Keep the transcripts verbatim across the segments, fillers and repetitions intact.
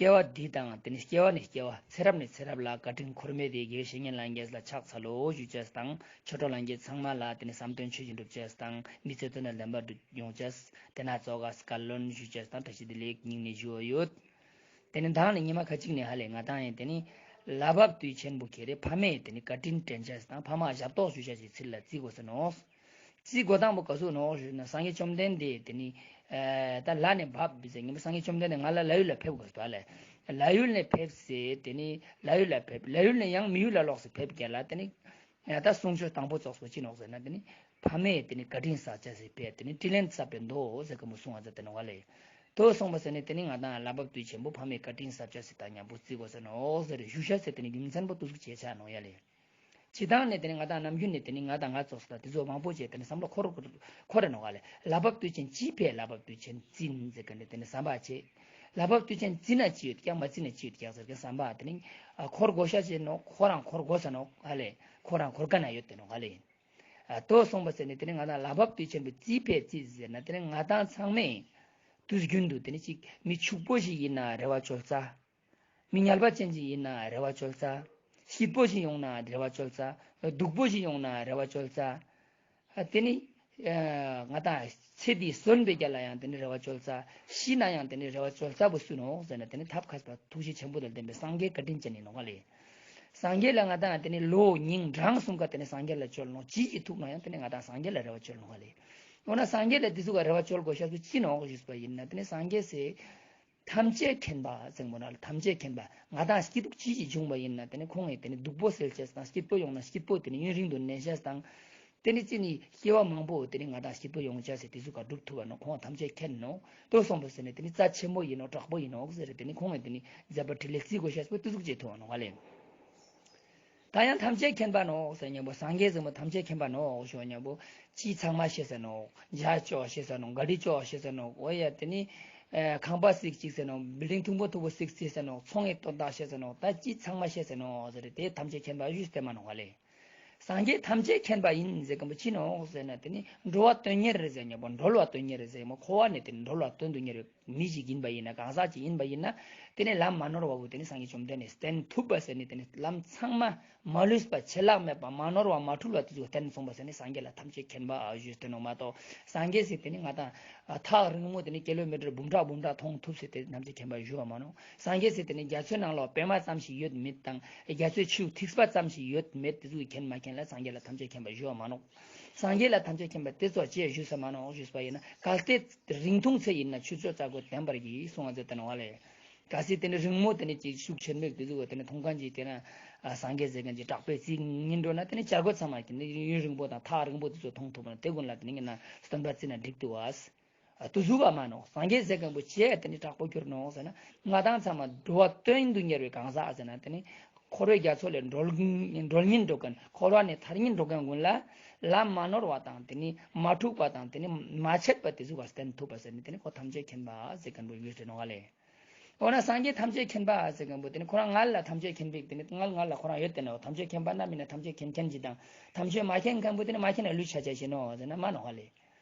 སྐྱེ་བ་འདི་དང་དེ་ནི་སྐྱེ་བ་ནས་སྐྱེ་བ་ཚེ་རབས་ནས་ཚེ་རབས་ལ་བཀའ་དྲིན་འཁོར་མེད་དེ་དགེ་བའི་བཤེས་གཉེན་ལྷན་རྒྱས་ལ་ཕྱག་འཚལ་ལོ་ཞུ་ཅེས་དང་ཆོས་གྲོགས་ལྷན་རྒྱས་ཚང་མ་ལ་དེ་ནི་བསམ་དོན་ཆོས་བཞིན་འགྲུབ་ཅེས་དང་མི་ཚེ་དོན་ལ་ལྡན་པ་འགྲུབ་ཡོང་ཅེས་དེ་ན་ཚོགས་ཀ་བཀའ་ལན་ཞུ་ཅེས་དང་བཀྲ་ཤིས་བདེ་ལེགས་སྙིང་ནས་ཞུ་བ་ཡོད། དེ་ནི་མདང་ནི་ཉི་མ་ཁ་ཅིག་ནས་ཧ་ལས་ང་དང་ཡིན་དེ་ནི་ལྷ་བབས་དུས་ཆེན་པོ་ཁྱེར་རེ་ཕ་མས་དེ་ནི་བཀའ་དྲིན་དྲན་ཅེས་དང་ཕ་མ་ཞབས་ཏོག་ཞུ་ཅེས་ཀྱི་ཚུལ་ལ་བརྩི་དགོས་ས་ནོག། རྩི་དགོས་སྟངས་པོ་ག་ཟུག་ནོག་ཞུས་ན་སངས་རྒྱས་བཅོམ་ལྡན་འདས་དེ་ནི་ཨ་ད་ལྷ་ནས་བབས་ཟེར་ངེས་པ་སངས་རྒྱས་བཅོམ་ལྡན་འདས་ང་ལ་ལྷ་ཡུལ་ལ་ཕེབས་དགོས་པ་ལས། ལྷ་ཡུལ་ནས་ཕེབས་ཟེར་དེ་ནི་ལྷ་ཡུལ་ལ་ཕེབས། ལྷ་ཡུལ་ནས་ཡང་མི་ཡུལ་ལ་ལོག་སེ་ཕེབས་རྒྱ་ལ་དེ་ནི་ཨ་ད་གསུང་ཆོས་དང་པོ་ཙོགས་པོ་ཅི་ནོག་ཟེར་ན་དེ་ནི་ཕ་མས་དེ་ནི་བཀའ་དྲིན་གསབ་ཅེས་སི་ཕིའ་དེ་ནི་དྲིན་ལན་གསབ་པའི་མདོ་ཟེར་ག་མོ་གསུང་བ་ཟེར་དེ་ནོག་ལེ། དོ་གསུངས་པ་ཟེར་ནི་དེ་ནི་ང་དང་ལྷ་བབས་དུས་ཆེན་པོ་ཕ་མས་བཀའ་དྲིན་གསབ་ཅེས་སི་ད་མཉམ་པོ་བརྩི་དགོས་ས་ནོག་ཟེར་ཞུ་ཤེས་ཟེར་དེ་ནི་རྒྱུ་མཚན་པོ་དུ་ཟུག་ཅེས་ཆ་ནོག་ཡ་ལེ། སྤྱིར་བཏང་ནས་དེ་ནི་ང་དང་ནམ་རྒྱུན་ནས་དེ་ནི་ང་དང་ང་ཙོགས་ལ་དེ་ཚོ་མང་པོ་བྱས་དེ་ནི་བསམ་བློ་འཁོར་འཁོར་རེ་ནོག་ག་ལེ། ལྷ་བབས་དུས་ཆེན་ཅི་ཕིའ་ལྷ་བབས་དུས་ཆེན་བརྩིན་ཟེར་ག་ནི་དེ་ནི་བསམ་པ་བྱས། ལྷ་བབས་དུས་ཆེན་བརྩིན་ན་ཅི་ཡོད་ཀྱག་མ་བརྩིན་ན་ཅི་ཡོད་ཀྱག་ཟེར་གི་བསམ་པ་དེ་ནི་ཨ་འཁོར་དགོས་ཤ་ཅེ་ནོག། ཁོ་རང་འཁོར་དགོས་ས་ནོག་ག་ལེ། ཁོ་རང་འཁོར་ག་ན་ཡོད་དེ་ནོག་ག་ལེ། ཨ་དོ་གསུངས་པ་ཟེར་ནི་དེ་ནི་ང་དང་ལྷ་བབས་དུས་ཆེན་པོ་ཅི་ཕིའ་བརྩི་ཟེར་ན་དེ་ནི་ང་དང་ཚང་མས་དུས་རྒྱུན་དུ་དེ་ནི་ཅིག་མི་ཕྱུག་པོ་ཞིག་ཡིན་ན་རེ་བ་བཅོལ་ས། མི་ངལ་བ་ཅན་ཞིག་ཡིན་ན་རེ་བ་བཅོལ་ས། སྐྱིད་པོ་ཞིག་ཡོང་ན་རེ་བ་བཅོལ་ས། སྡུག་པོ་ཞིག་ཡོང་ན་རེ་བ་བཅོལ་ས། ཨ་དེ་ནི་ཨ་ང་དང་ཚེ་འདི་གསོན་པའི་རྒྱ་ལ་ཡང་དེ་ནི་རེ་བ་བཅོལ་ས། ཤི་ན་ཡང་དེ་ནི་རེ་བ་བཅོལ་ས་པོ་སུ་ནོག་ཟེར་ན་དེ་ནི་ཐབས་མཁས་པ་ཐུགས་རྗེ་ཆེན་པོ་དང་ལྡན་པའི་སངས་རྒྱས་བཀའ་དྲིན་ཅན་ཡིན་ནོག་ག་ལེ། སངས་རྒྱས་ལ་ང་དང་དེ་ནི་ལོ་ཉིན་གྲངས་གསུམ་ཀ་དེ་ནི་སངས་རྒྱས་ལ་བཅོལ་ནོག། ཅི་ཞིག་ཐུག་ན་ཡང་དེ་ནི་ང་དང་སངས་རྒྱས་ལ་རེ་བ་བཅོལ་ནོག་ག་ལེ། འོ་ན་སངས་རྒྱས་ལ་དེ་ཟུག་ག་རེ་བ་བཅོལ་དགོས་ཤ་ཟུག་ཅི་ནོག་ཞུས་པ་ཡིན་ན་དེ་ནི་སངས་རྒྱས་སི་ཐམས་ཅད་མཁྱེན་པ་ཟེར་མོ་ན་ཐམས་ཅད་མཁྱེན་པ། ང་དང་སྐྱིད་སྡུག་ཅི་ཞིག་བྱུང་བ་ཡིན་ན་དེ་ནི་ཁོང་ངི་དེ་ནི་སྡུག་པོ་སེལ་ཅེས་དང་སྐྱིད་པོ་ཡོང་ན་སྐྱིད་པོ་དེ་ནི་ཡུན་རིང་དུ་གནས་ཅེས་དང་། དེ་ནི་ཅི་ནི་སྐྱེ་བ་མང་པོ་དེ་ནི་ང་དང་སྐྱིད་པོ་ཡོང་ཅེས་སི་དེ་ཟུག་ག་སྒྲུབ་ཐུབ་བ་ནོག། ཁོང་ཐམས་ཅད་མཁྱེན་ནོག། དོ་གསུངས་པ་ཟེར་ནི་དེ་ནི་རྩ་ཆེན་པོ་ཡིན་ནོག། དྲག་པོ་ཡིན་ནོག་ཟེར་དེ་ནི་ཁོང་ངི་དེ་ནི་མཛད་པ་འཕྲིན་ལས་བརྩི་དགོས་ཤེས་པོ་དེ་ཟུག་བྱེད་ཐུབ་བ་ནོག་ག་ལེ། ད་ཡང་ཐམས་ཅད་མཁྱེན་པ་ནོག་ཟེར་ཉམ་པོ་སངས་རྒྱས་ཟེར་མོ་ཐམས་ཅད་མཁྱེན་པ་ནོག་ཞུ་ཉམ་པོ་ཅི་ཚང་མ་ཤེས་ས་ནོག། འཇའ་ཅོག་ཤེས་ས་ནོག། ག་རི་ཅོག་ཤེས་ས་ནོག། འོ་ཡ་དེ་ནི་ཨ་ཁང་པ་སིག་ཅིག་ས་ནོག། བིལ་ཌིང་མཐོན་པོ་མཐོན་པོ་སིག་ཅིག་ས་ནོག། ཚོང་ངི་དོན་དག་ཤེས་ས་ནོག། ད་ཅི་ཚང་མ་ཤེས་ས་ནོག་ཟེར་དེ་ཐམས་ཅད་མཁྱེན་པ་ཞུས་ཏེ་མ་ནོག་ག་ལེ། སངས་རྒྱས་ཐམས་ཅད་མཁྱེན་པ་ཡིན་ཟེར་གམ་པོ་ཅི་ནོག་ཟེར་ན་དེ་ནི་འགྲོ་བ་དོན་གཉེར་རེ་ཟེར་ཉམ་པོ་འགྲོ་བ་དོན་གཉེར་རེ་ཟེར་མོ་འཁོར་བ་ནས་དེ་ནི་འགྲོ་བ་དོན་དུ་གཉེར་བའི་མི་ཞིག་ཡིན་པ་ཡིན་ན་གང་ཟག་ཅིག་ཡིན་པ་ཡིན་ན་དེ་ནི་ལམ་མ་ནོར་བ་བོ་དེ་ནི་སངས་རྒྱས་བཅོམ་ལྡན་འདས་བསྟན་ཐུབ་པ་ཟེར་ནི་དེ་ནི་ལམ་ཚང་མ་མ་ལུས་པ་ཆད་ལྷག་མེད་པ་མ་ནོར་བ་མ་འཁྲུལ་བ་དེ་ཚོ་བསྟན་སོང་པ་ཟེར་ནི་སངས་རྒྱས་ལ་ཐམས་ཅད་མཁྱེན་པ་ཨ་ཞུས་ཏེ་ནོག་མ་གཏོགས་སངས་རྒྱས་ཟེར་དེ་ནི་ང་དང་ཐག་རིང་མོ་དེ་ནི་ཀི་ལོ་མི་ཊར་འབུམ་ཕྲག་འབུམ་ཕྲག་མཐོང་ཐུབ་ཟེར་དེ་ཐམས་ཅད་མཁྱེན་པ་ཞུ་བ་མ་ནོག། སངས་རྒྱས་ཟེར་དེ་ནི་རྒྱ་མཚོའི་ནང་ལོགས་པད་མ་ཙམ་ཞིག་ཡོད་མེད་དང་རྒྱ་མཚོའི་ཆུ་ཐིགས་པ་ཙམ་ཞིག་ཡོད་མེད་དེ་ཚོ་མཁྱེན་མ་མཁྱེན་ལ་སངས་རྒྱས་ལ་ཐམས་ཅད་མཁྱེན་པ་ཞུ་བ་མ་ནོག། སངས་རྒྱས་ལ་ཐམས་ཅད་མཁྱེན་པ་དེ་ཚོ་ཅི་ཞུས་ས་མ་ནོག་ཞུས་པ་ཡིན་ན་གལ་ཏེ་རིང་ཐུང་ཚེ་ཡིན་ན་ཆུ་ཚོད་རྩ་དགོས་བདེན་པར་གྱིས་གསུང་བ་མཛད་དེ་ནོག་ལེ། གལ་སྲིད་དེ་ནི་རིང་མོ་དེ་ནི་ཅིག་ཤུགས་ཆེན་མོ་དེ་ཚོ་དེ་ནི་མཐོང་མཁན་ཅིག་དེ་ན་ཨ་སངས་རྒྱས་ཟེར་མཁན་ཅིག་དྲག་པོའི་རྩིས་ཉིན་འགྲོ་ན་དེ་ནི་བྱ་རྒོད་ཚང་མ་གི་ནི་ཡུན་རིང་པོ་དང་ཐག་རིང་པོ་དེ་ཚོ་མཐོང་ཐུབ་ན་དེ་ཀུན་ལ་དེ་ནི་ངེ་ན་སྟོན་པ་རྩིས་ན་འགྲིག་ཏུ་བ། ཨ་དུ་ཟུག་ག་མ་ནོག། སངས་རྒྱས་ཟེར་མཁན་པོ་ཅི་ཡ་དེ་ནི་དྲག་པོ་གྱུར་ནོག་ཟེར་ན་ང་དང་ཚང་མ་འགྲོ་བ་དོན་དུ་གཉེར་བའི་གང་ཟག་ཟེར་ན་དེ་ནི་འཁོར་བའི་རྒྱ་མཚོ་ལས་སྒྲོལ་སྒྲོལ་སྙིང་འགྲོ་མཁན་འཁོར་བ་ནས་ཐར་སྙིང་འདོད་མཁན་ཀུན་ལ་ལམ་མ་ནོར་བ་དང་དེ་ནི་མ་འཁྲུགས་པ་དང་དེ་ནི་མ་ཆད་པ་དེ་ཟུག་ག་བསྟན་ཐུབ་པ་ཟེར་ནི་དེ་ནི་ཁོ་ཐམས་ཅད་མཁྱེན་པ་ཟེར་མཁན་པོ་ཡོད་རེད་ནོག་ལེ། འོ་ན་སངས་རྒྱས་ཐམས་ཅད་མཁྱེན་པ་ཟེར་མཁན་པོ་དེ་ནི་ཁོ་རང་ང་ལ་ཐམས་ཅད་མཁྱེན་པའི་དེ་ནི་ང་ལ་ང་ལ་ཁོ་རང་ཡོད་དེ་ནོག། ཐམས་ཅད་མཁྱེན་པ་ན་མིན་ན་ཐམས་ཅད་མཁྱེན་མཁན་ཅིག་དང་ཐམས་ཅད་མ་མཁྱེན་མཁན་པོ་དེ་ནི་མ་མཁྱེན་ན་ལུས་ཆ་ཆ་ཞིག་ནོག་ཟེར་ན་མ་ནོག་ལེ།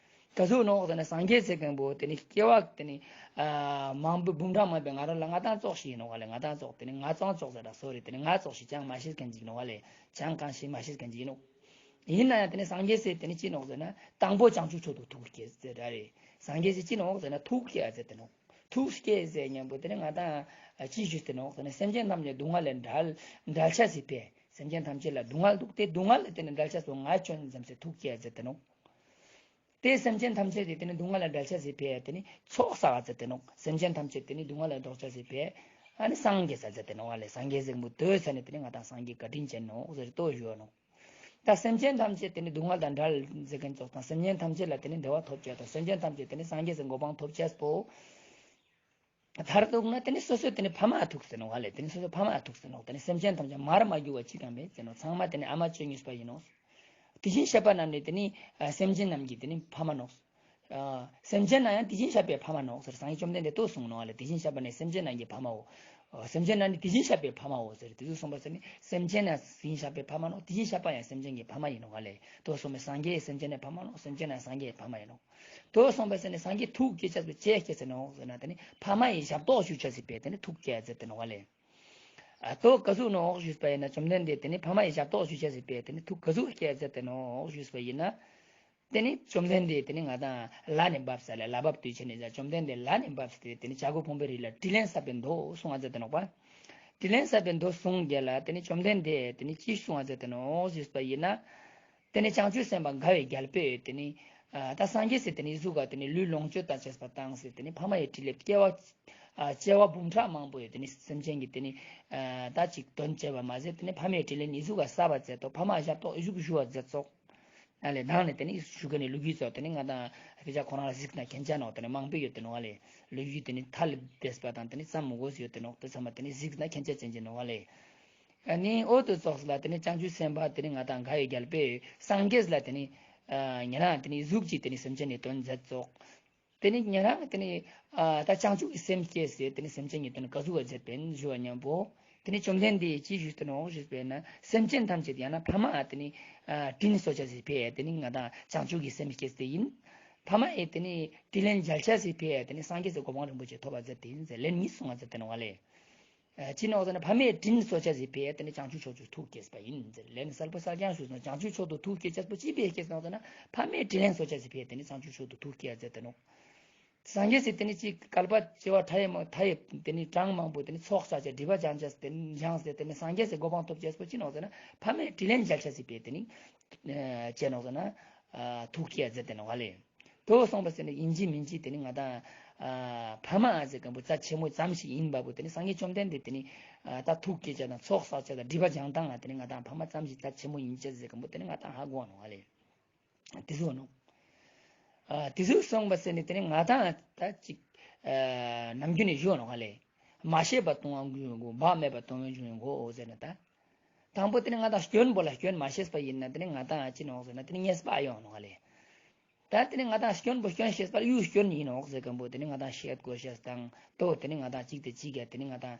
ག་ཟུག་ནོག་ཟེར་ན་སངས་རྒྱས་ཟེར་མཁན་པོ་དེ་ནི་སྐྱེ་བ་དེ་ནི་ཨ་མང་པོ་འབུམ་ཕྲག་མང་པོའི་ང་རང་ལ་ང་དང་ཙོགས་ཤིག་ཡིན་ནོག་ལེ། ང་དང་ཙོགས་དེ་ནི་ང་ཙོགས་ཙོགས་ཟེར་ར་སོ་རེ་དེ་ནི་ང་ཙོགས་ཤིག་ཅང་མ་ཤེས་མཁན་ཅིག་ནོག་ལེ། ཅང་གང་ཞིག་མ་ཤེས་མཁན་ཅིག་ཡིན་ནོག། ཡིན་ན་ཡང་དེ་ནི་སངས་རྒྱས་ཟེར་དེ་ནི་ཅི་ནོག་ཟེར་ན་དང་པོ་བྱང་ཆུབ་མཆོག་ཏུ་ཐུགས་བསྐྱེད་ཟེར་ར་རེད། སངས་རྒྱས་ཟེར་ཅི་ནོག་ཟེར་ན་ཐུགས་བསྐྱེད་ཟེར་དེ་ནོག། ཐུགས་བསྐྱེད་ཟེར་མཁན་པོ་དེ་ནི་ང་དང་ཅི་ཞུས་ཏེ་ནོག་ཟེར་ན་སེམས་ཅན་ཐམས་ཅད་སྡུག་བསྔལ་ལས་བསྒྲལ་བསྒྲལ་ཆ་ཟེར་ཕེ། སེམས་ཅན་ཐམས་ཅད་ལ་སྡུག་བསྔལ་འདུག་སྟེ་སྡུག་བསྔལ་ལས་དེ་ནི་བསྒྲལ་ཆ་སོ་ང་ཆོན་ཙམ་ཟེར་ཐུགས་བསྐྱེད་ཟེར་དེ་ནོག། དེ་སེམས་ཅན་ཐམས་ཅད་དེ་དེ་ནི་སྡུག་བསྔལ་ལས་བསྒྲལ་ཆ་ཟེར་ཕེ་དེ་ནི་ཚོགས་བསགས་ཟེར་དེ་ནོག། སེམས་ཅན་ཐམས་ཅད་དེ་ནི་སྡུག་བསྔལ་ལས་ལྡོག་ཆ་ཟེར་ཕེ། ཨ་ནི་སངས་རྒྱས་ས་ཟེར་དེ་ནོག་ལེ། སངས་རྒྱས་ཟེར་མཁན་པོ་དོ་ས་ནི་དེ་ནི་ང་དང་སངས་རྒྱས་བཀའ་དྲིན་ཅན་ནོག་ཟེར་དོ་ཞུ་བ་ནོག། ད་སེམས་ཅན་ཐམས་ཅད་དེ་ནི་སྡུག་བསྔལ་དང་བྲལ་ཟེར་མཁན་ཙོགས་དང་སེམས་ཅན་ཐམས་ཅད་ལ་དེ་ནི་བདེ་བ་ཐོབ་ཅེས་དང་སེམས་ཅན་ཐམས་ཅད་དེ་ནི་སངས་རྒྱས་སི་གོ་འཕང་ཐོབ་ཅེས་པོ། མཐར་གཏུགས་ན་དེ་ནི་སོ་སོ་དེ་ནི་ཕ་མ་ཐུག་ཟེར་ནོག་ལེ། དེ་ནི་སོ་སོ་ཕ་མ་ཐུག་ཟེར་ནོག། དེ་ནི་སེམས་ཅན་ཐམས་ཅད་མར་མ་རྒྱུ་བ་གཅིག་ཀྱང་མེད་ཟེར་ནོག། ཚང་མ་དེ་ནི་ཨ་མ་ཆོས་ཉིས་པ་ཡིན་ནོག། དེ་བཞིན་གཤེགས་པ་རྣམས་ནི་དེ་ནི་ཨ་སེམས་ཅན་རྣམས་ཀྱི་དེ་ནི་ཕ་མ་ནོག། ཨ་སེམས་ཅན་ན་ཡང་དེ་བཞིན་གཤེགས་པའི་ཕ་མ་ནོག་ཟེར། སངས་རྒྱས་བཅོམ་ལྡན་འདས་ཏོ་གསུངས་ནོག་ལེ། དེ་བཞིན་གཤེགས་པ་ནི་སེམས་ཅན་རྣམས་ཀྱི་ཕ་མའོ། ཨ་སེམས་ཅན་རྣམས་ནི་དེ་བཞིན་གཤེགས་པའི་ཕ་མའོ་ཟེར། དེ་ཚོ་གསུངས་པ་ཟེར་ནི་སེམས་ཅན་ན་དེ་བཞིན་གཤེགས་པའི་ཕ་མ་ནོག། དེ་བཞིན་གཤེགས་པ་ཡང་སེམས་ཅན་གྱི་ཕ་མ་ཡིན་ནོག་ལེ། ཏོ་གསུངས་པའི་སངས་རྒྱས་སེམས་ཅན་ནི་ཕ་མ་ནོག། སེམས་ཅན་ན་སངས་རྒྱས་ཕ་མ་ཡིན་ནོག། ཏོ་གསུངས་པ་ཟེར་ནི་སངས་རྒྱས་ཐུགས་བསྐྱེད་ཅེས་པོ་ཅི་སྐྱེས་ཟེར་ནོག་ཟེར་ན་དེ་ནི་ཕ་མ་ཡི་ཞབས་ཏོག་ཞུ་ཅེས་ཟེར་པས་དེ་ནི་ཐུགས་བསྐྱེད་ཟེར་ཏེ་ནོག་ལེ། ཨ་ཏོ་ག་ཟུག་ནོག་ཞུས་པ་ཡིན་ན་བཅོམ་ལྡན་འདས་དེ་ནི་ཕ་མ་ཡི་ཞབས་ཏོག་ཞུ་ཅེས་ཟེར་པས་དེ་ནི་ཐུགས་ག་ཟུག་བསྐྱེད་ཟེར་ཏེ་ནོག་ཞུས་པ་ཡིན་ན། དེ་ནི་བཅོམ་ལྡན་འདས་དེ་ནི་ང་དང་ལ་ནི་བབས་ས་ལ་ལ་བབས་དུས་ཆེན་ནི་བཅོམ་ལྡན་འདས་ལ་ནི་བབས་ཏེ་དེ་ནི་བྱ་རྒོད་ཕུང་པོའི་རི་ལ་དྲིན་ལན་བསབ་པའི་མདོ་གསུང་བ་མཛད་དེ་ནོག་པ། དྲིན་ལན་བསབ་པའི་མདོ་གསུང་རྒྱལ་ལ་དེ་ནི་བཅོམ་ལྡན་འདས་དེ་ནི་ཅི་གསུང་བ་མཛད་དེ་ནོག་ཞུས་པ་ཡིན་ན། དེ་ནི་བྱང་ཆུབ་སེམས་དཔའ་དགའ་བའི་རྒྱལ་པོས་དེ་ནི་ཨ་ད་སངས་རྒྱས་སི་དེ་ནི་གཟུགས་ཀ་དེ་ནི་ལུས་ལོངས་སྤྱོད་དང་བཅས་པ་བཏང་སྟེ་དེ་ནི་ཕ་མ་ཡི་ཕྲིན་ལས་སྐྱེ་བ་ཨ་སྐྱེ་བ་འབུམ་ཕྲག་མང་པོ་ཡོད་དེ་ནི་སེམས་ཅན་གྱི་དེ་ནི་ཨ་ད་ཅིག་དོན་བྱས་པ་མ་ཟད་དེ་ནི་ཕ་མའི་ཕྲིན་ལས་ནི་གཟུགས་ཀ་བསགས་པ་མཛད་དོ། ཕ་མ་ཞབས་ཏོག་ཞུ་ཞུ་བ་མཛད་ཙོག། ཨ་ལེ་དང་ནི་དེ་ནི་ཞུ་མཁན་ནི་ལོ་རྒྱུས་ཙོགས་དེ་ནི་ང་དང་ཁྱེད་ཅག་ཁོ་རང་ལ་གཟིགས་ན་མཁྱེན་ཆ་ནོག། དེ་ནི་མང་པོ་ཡོད་དེ་ནོག་ཨ་ལེ། ལོ་རྒྱུས་དེ་ནི་ཐ་ལི་བེས་པ་དང་དེ་ནི་ཙམ་མི་དགོས་ཡོད་དེ་ནོག། དེ་ཚང་མ་དེ་ནི་གཟིགས་ན་མཁྱེན་ཆ་ཅན་ཅིག་ནོག་ཨ་ལེ། ཨ་ནི་འོ་དེ་ཙོགས་ལ་དེ་ནི་བྱང་ཆུབ་སེམས་དཔའ་དེ་ནི་ང་དང་དགའ་བའི་རྒྱལ་པོས་སངས་རྒྱས་ལ་དེ་ནི་ཨ་ཉེ་རང་དེ་ནི་གཟུགས་ཀྱི་དེ་ནི་སེམས་ཅན་ནི་དོན་མཛད་ཙོག། དེ་ནི་ཉེ་རང་དེ་ནི་ཨ་ད་བྱང་ཆུབ་ཀྱི་སེམས་བསྐྱེད་ཟེར་དེ་ནི་སེམས་ཅན་གྱི་དོན་ག་ཟུག་ག་མཛད་པིན་ཞུ་བ་མཉམ་པོ། དེ་ནི་བཅོམ་ལྡན་འདས་ཀྱིས་ཞུས་ཏེ་ནོག་ཞུས་པས་ན་སེམས་ཅན་ཐམས་ཅད་ཡང་ན་ཕ་མ་དེ་ནི་ཨ་དྲིན་གཟོ་ཅེས་སི་ཕིའ་དེ་ནི་ང་དང་བྱང་ཆུབ་ཀྱི་སེམས་བསྐྱེད་དེ་ཡིན། ཕ་མ་ཡི་དེ་ནི་དྲིན་ལན་འཇལ་ཅེས་སི་ཕིའ་དེ་ནི་སངས་རྒྱས་སི་གོ་འཕང་རིན་པོ་ཆེ་ཐོབ་པ་མཛད་དེ་ཡིན་ཟེར་ལན་གཉིས་གསུང་བ་མཛད་དེ་ནོག་ལེ། ཨ་ཅི་ནོག་ཟེར་ན་ཕ་མའི་དྲིན་གཟོ་ཅེས་སི་ཕིའ་དེ་ནི་བྱང་ཆུབ་ཕྱོགས་བཅུའི་ཐུགས་བསྐྱེད་པ་ཡིན་ཟེར་ལན་གསལ་པོ་གསལ་རྐྱང་ཞུས་སོང་། བྱང་ཆུབ་མཆོག་ཏུ་ཐུགས་བསྐྱེད་ཅེས་པོ་ཅི་ཕིའ་བསྐྱེད་སོང་ཟེར་ན་ཕ་མའི་དྲིན་ལན་གཟོ་ཅེས་སི་ཕིའ་དེ་ནི་བྱང་ཆུབ་མཆོག་ཏུ་ཐུགས་བསྐྱེད་མཛད་དེ་ནོག། སངས་རྒྱས་སི་དེ་ནི་ཅིག་བསྐལ་པ་བྱེ་བ་ཕྲག་ཡི་མ་མཐའ་ཡི་དེ་ནི་གྲངས་མང་པོ་དེ་ནི་ཚོགས་བསགས་ཅེས་སྒྲིབ་པ་སྦྱང་ཅེས་དེ་ནི་སྦྱངས་ཏེ་དེ་ནི་སངས་རྒྱས་སི་གོ་འཕང་ཐོབ་ཅེས་པོ་ཅི་ནོག་ཟེར་ན་ཕ་མའི་དྲིན་ལན་འཇལ་ཅེས་སི་ཕིའ་དེ་ནི་ཨ་ཅི་ནོག་ཟེར་ན་ཨ་ཐུགས་བསྐྱེད་མཛད་དེ་ནོག་ལེ། དོ་གསུངས་པ་ཟེར་ནི་ཡིན་གཅིག་མིན་གཅིག་དེ་ནི་ང་དང་ཨ་ཕ་མ་ཟེར་མཁན་པོ་རྩ་ཆེན་མོ་ཙམ་ཞིག་ཡིན་པ་པོ་དེ་ནི་སངས་རྒྱས་བཅོམ་ལྡན་འདས་དེ་ནི་ཨ་ད་ཐུགས་བསྐྱེད་ཅེས་དང་ཚོགས་བསགས་ཅེས་དང་སྒྲིབ་པ་སྦྱང་སྟངས་ལ་དེ་ནི་ང་དང་ཕ་མ་ཙམ་ཞིག་རྩ་ཆེན་མོ་ཡིན་ཅེས་ཟེར་མཁན་པོ་དེ་ནི་ང་དང་ཧ་གོ་ནོག་ལེ། དེ་ཟུག་ནོག། ཨ་དེ་ཟུག་གསུངས་པ་ཟེར་ནི་དེ་ནི་ང་དང་ད་ཅིག་ཨ་ནམ་རྒྱུན་ནི་ཞུ་ནོག་ལེ། མ་ཤེས་པ་དུང་བ་འགུལ་འགོ་བག་མེད་པ་དུང་བས་འཇུ་འགོ་ཟེར་ན་ད། དང་པོ་དེ་ནི་ང་དང་སྐྱོན་པོ་ལ་སྐྱོན་མ་ཤེས་པ་ཡིན་ན་དེ་ནི་ང་དང་ཅི་ནོག་ཟེར་ན་དེ་ནི་ཉེས་པ་ཡོང་ནོག་ལེ། ད་དེ་ནི་ང་དང་སྐྱོན་པོ་སྐྱོན་ཤེས་པ་ཡུལ་སྐྱོན་ཡིན་ནོག་ཟེར་མཁན་པོ་དེ་ནི་ང་དང་ཤེས་དགོས་ཤེས་དང་དོ་དེ་ནི་ང་དང་གཅིག་དེ་གཅིག་ག་དེ་ནི་ང་དང་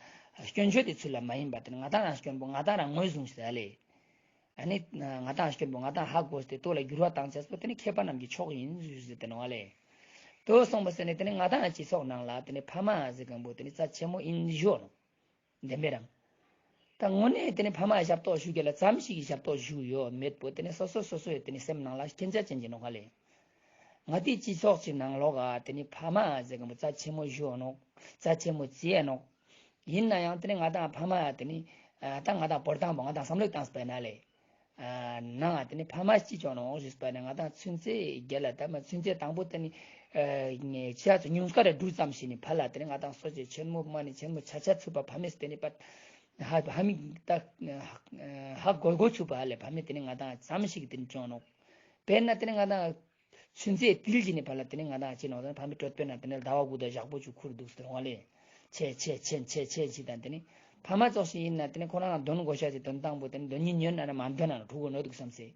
སྐྱོན་བརྗོད་དེ་ཚུལ་ལ་མ་ཡིན་པ་དེ་ནི་ང་དང་རང་སྐྱོན་པོ་ང་དང་རང་ངོས་བཟུང་ཤེས་ལེ། ཨ་ནི་ང་དང་སྐྱོན་པོ་ང་དང་ཧ་གོ་སྟེ་དོ་ལ་འགྱུར་བ་བཏང་ཅེས་པོ་དེ་ནི་མཁས་པ་རྣམས་ཀྱི་ཕྱོགས་ཡིན་ཞུས་ཟེར་ཏེ་ནོག་ལེ། དོ་གསུངས་པ་ཟེར་ནི་དེ་ནི་ང་དང་སྤྱི་ཚོགས་ནང་ལ་དེ་ནི་ཕ་མ་ཟེར་མཁན་པོ་དེ་ནི་རྩ་ཆེན་མོ་ཡིན་ཞུ་ནོག། བདེན་པའི་རང་། ད་དངོས་གནས་དེ་ནི་ཕ་མ་ཞབས་ཏོག་ཞུ་རྒྱུ་ལ་ཙམ་ཞིག་གི་ཞབས་ཏོག་ཞུ་ཡོད་མེད་པོ་དེ་ནི་སོ་སོ་སོ་སོའི་དེ་ནི་སེམས་ནང་ལ་མཁྱེན་ཆ་ཅན་གྱི་ནོག་ལེ། ང་དེ་སྤྱི་ཚོགས་ཀྱི་ནང་ལོགས་ཀ་དེ་ནི་ཕ་མ་ཟེར་མཁན་པོ་རྩ་ཆེན་མོ་ཞུ་ནོག། རྩ་ཆེན་མོ་བརྩི་ནོག། ཡིན་ན་ཡང་དེ་ནི་ང་དང་ཕ་མ་དེ་ནི་ཨ་ད་ང་དང་བོར་དང་པོ་ང་དང་བསམ་བློ་བཏང་སྤེ་ན་ལེ། ཨ་ནང་དེ་ནི་ཕ་མ་ཅི་ཅོ་ནོག་ཞུས་པ་ནི་ང་དང་ཚུན་ཆད་རྒྱལ་ལ་ད་མ་ཚུན་ཆད་དང་པོ་དེ་ནི་ཨ་ཆ་ཚུ་ཉུང་སྐར་རེ་འགྲུལ་ཙམ་ཞིག་ནི་ཕ་ལ་དེ་ནི་ང་དང་སོ་ཆེ་ཆེན་མོ་མ་ནི་ཆེན་མོ་ཆ་ཆ་ཚུག་པ་ཕ་མེས་དེ་ནི་པ་ཧ་ཧ་མི་ད་ཧ་གོ་གོ་ཚུག་པ་ལེ། ཕ་མེས་དེ་ནི་ང་དང་ཙམ་ཞིག་དེ་ནི་ཅོ་ནོག། དཔེར་ན་དེ་ནི་ང་དང་ཚུན་ཆད་ཏིལ་གྱི་ནི་ཕ་ལ་དེ་ནི་ང་དང་ཅི་ནོག་ཟེར་ན་ཕ་མའི་གྲོད་པའི་ནང་དེ་ནི་ཟླ་བ་དགུ་དང་ཞག་པོ་ཅིག་ཁུར་འདུག་ཟེར་བ་ལེ། ཆེ་ཆེ་ཆེ་ཆེ་ཆེ་ཅི་དང་དེ་ནི་ཕ་མ་ཙོགས་ཤིག་ཡིན་ན་དེ་ནི་ཁོ་རང་ལ་འདོན་དགོས་ཤ་ཅིག་འདོན་དང་པོ་དེ་ནི་འདོན་ཉིན་ཉོན་ན་ན་མ་འདོན་ན་ཕྲུ་གུ་ནོར་འདུག་བསམ་སེ།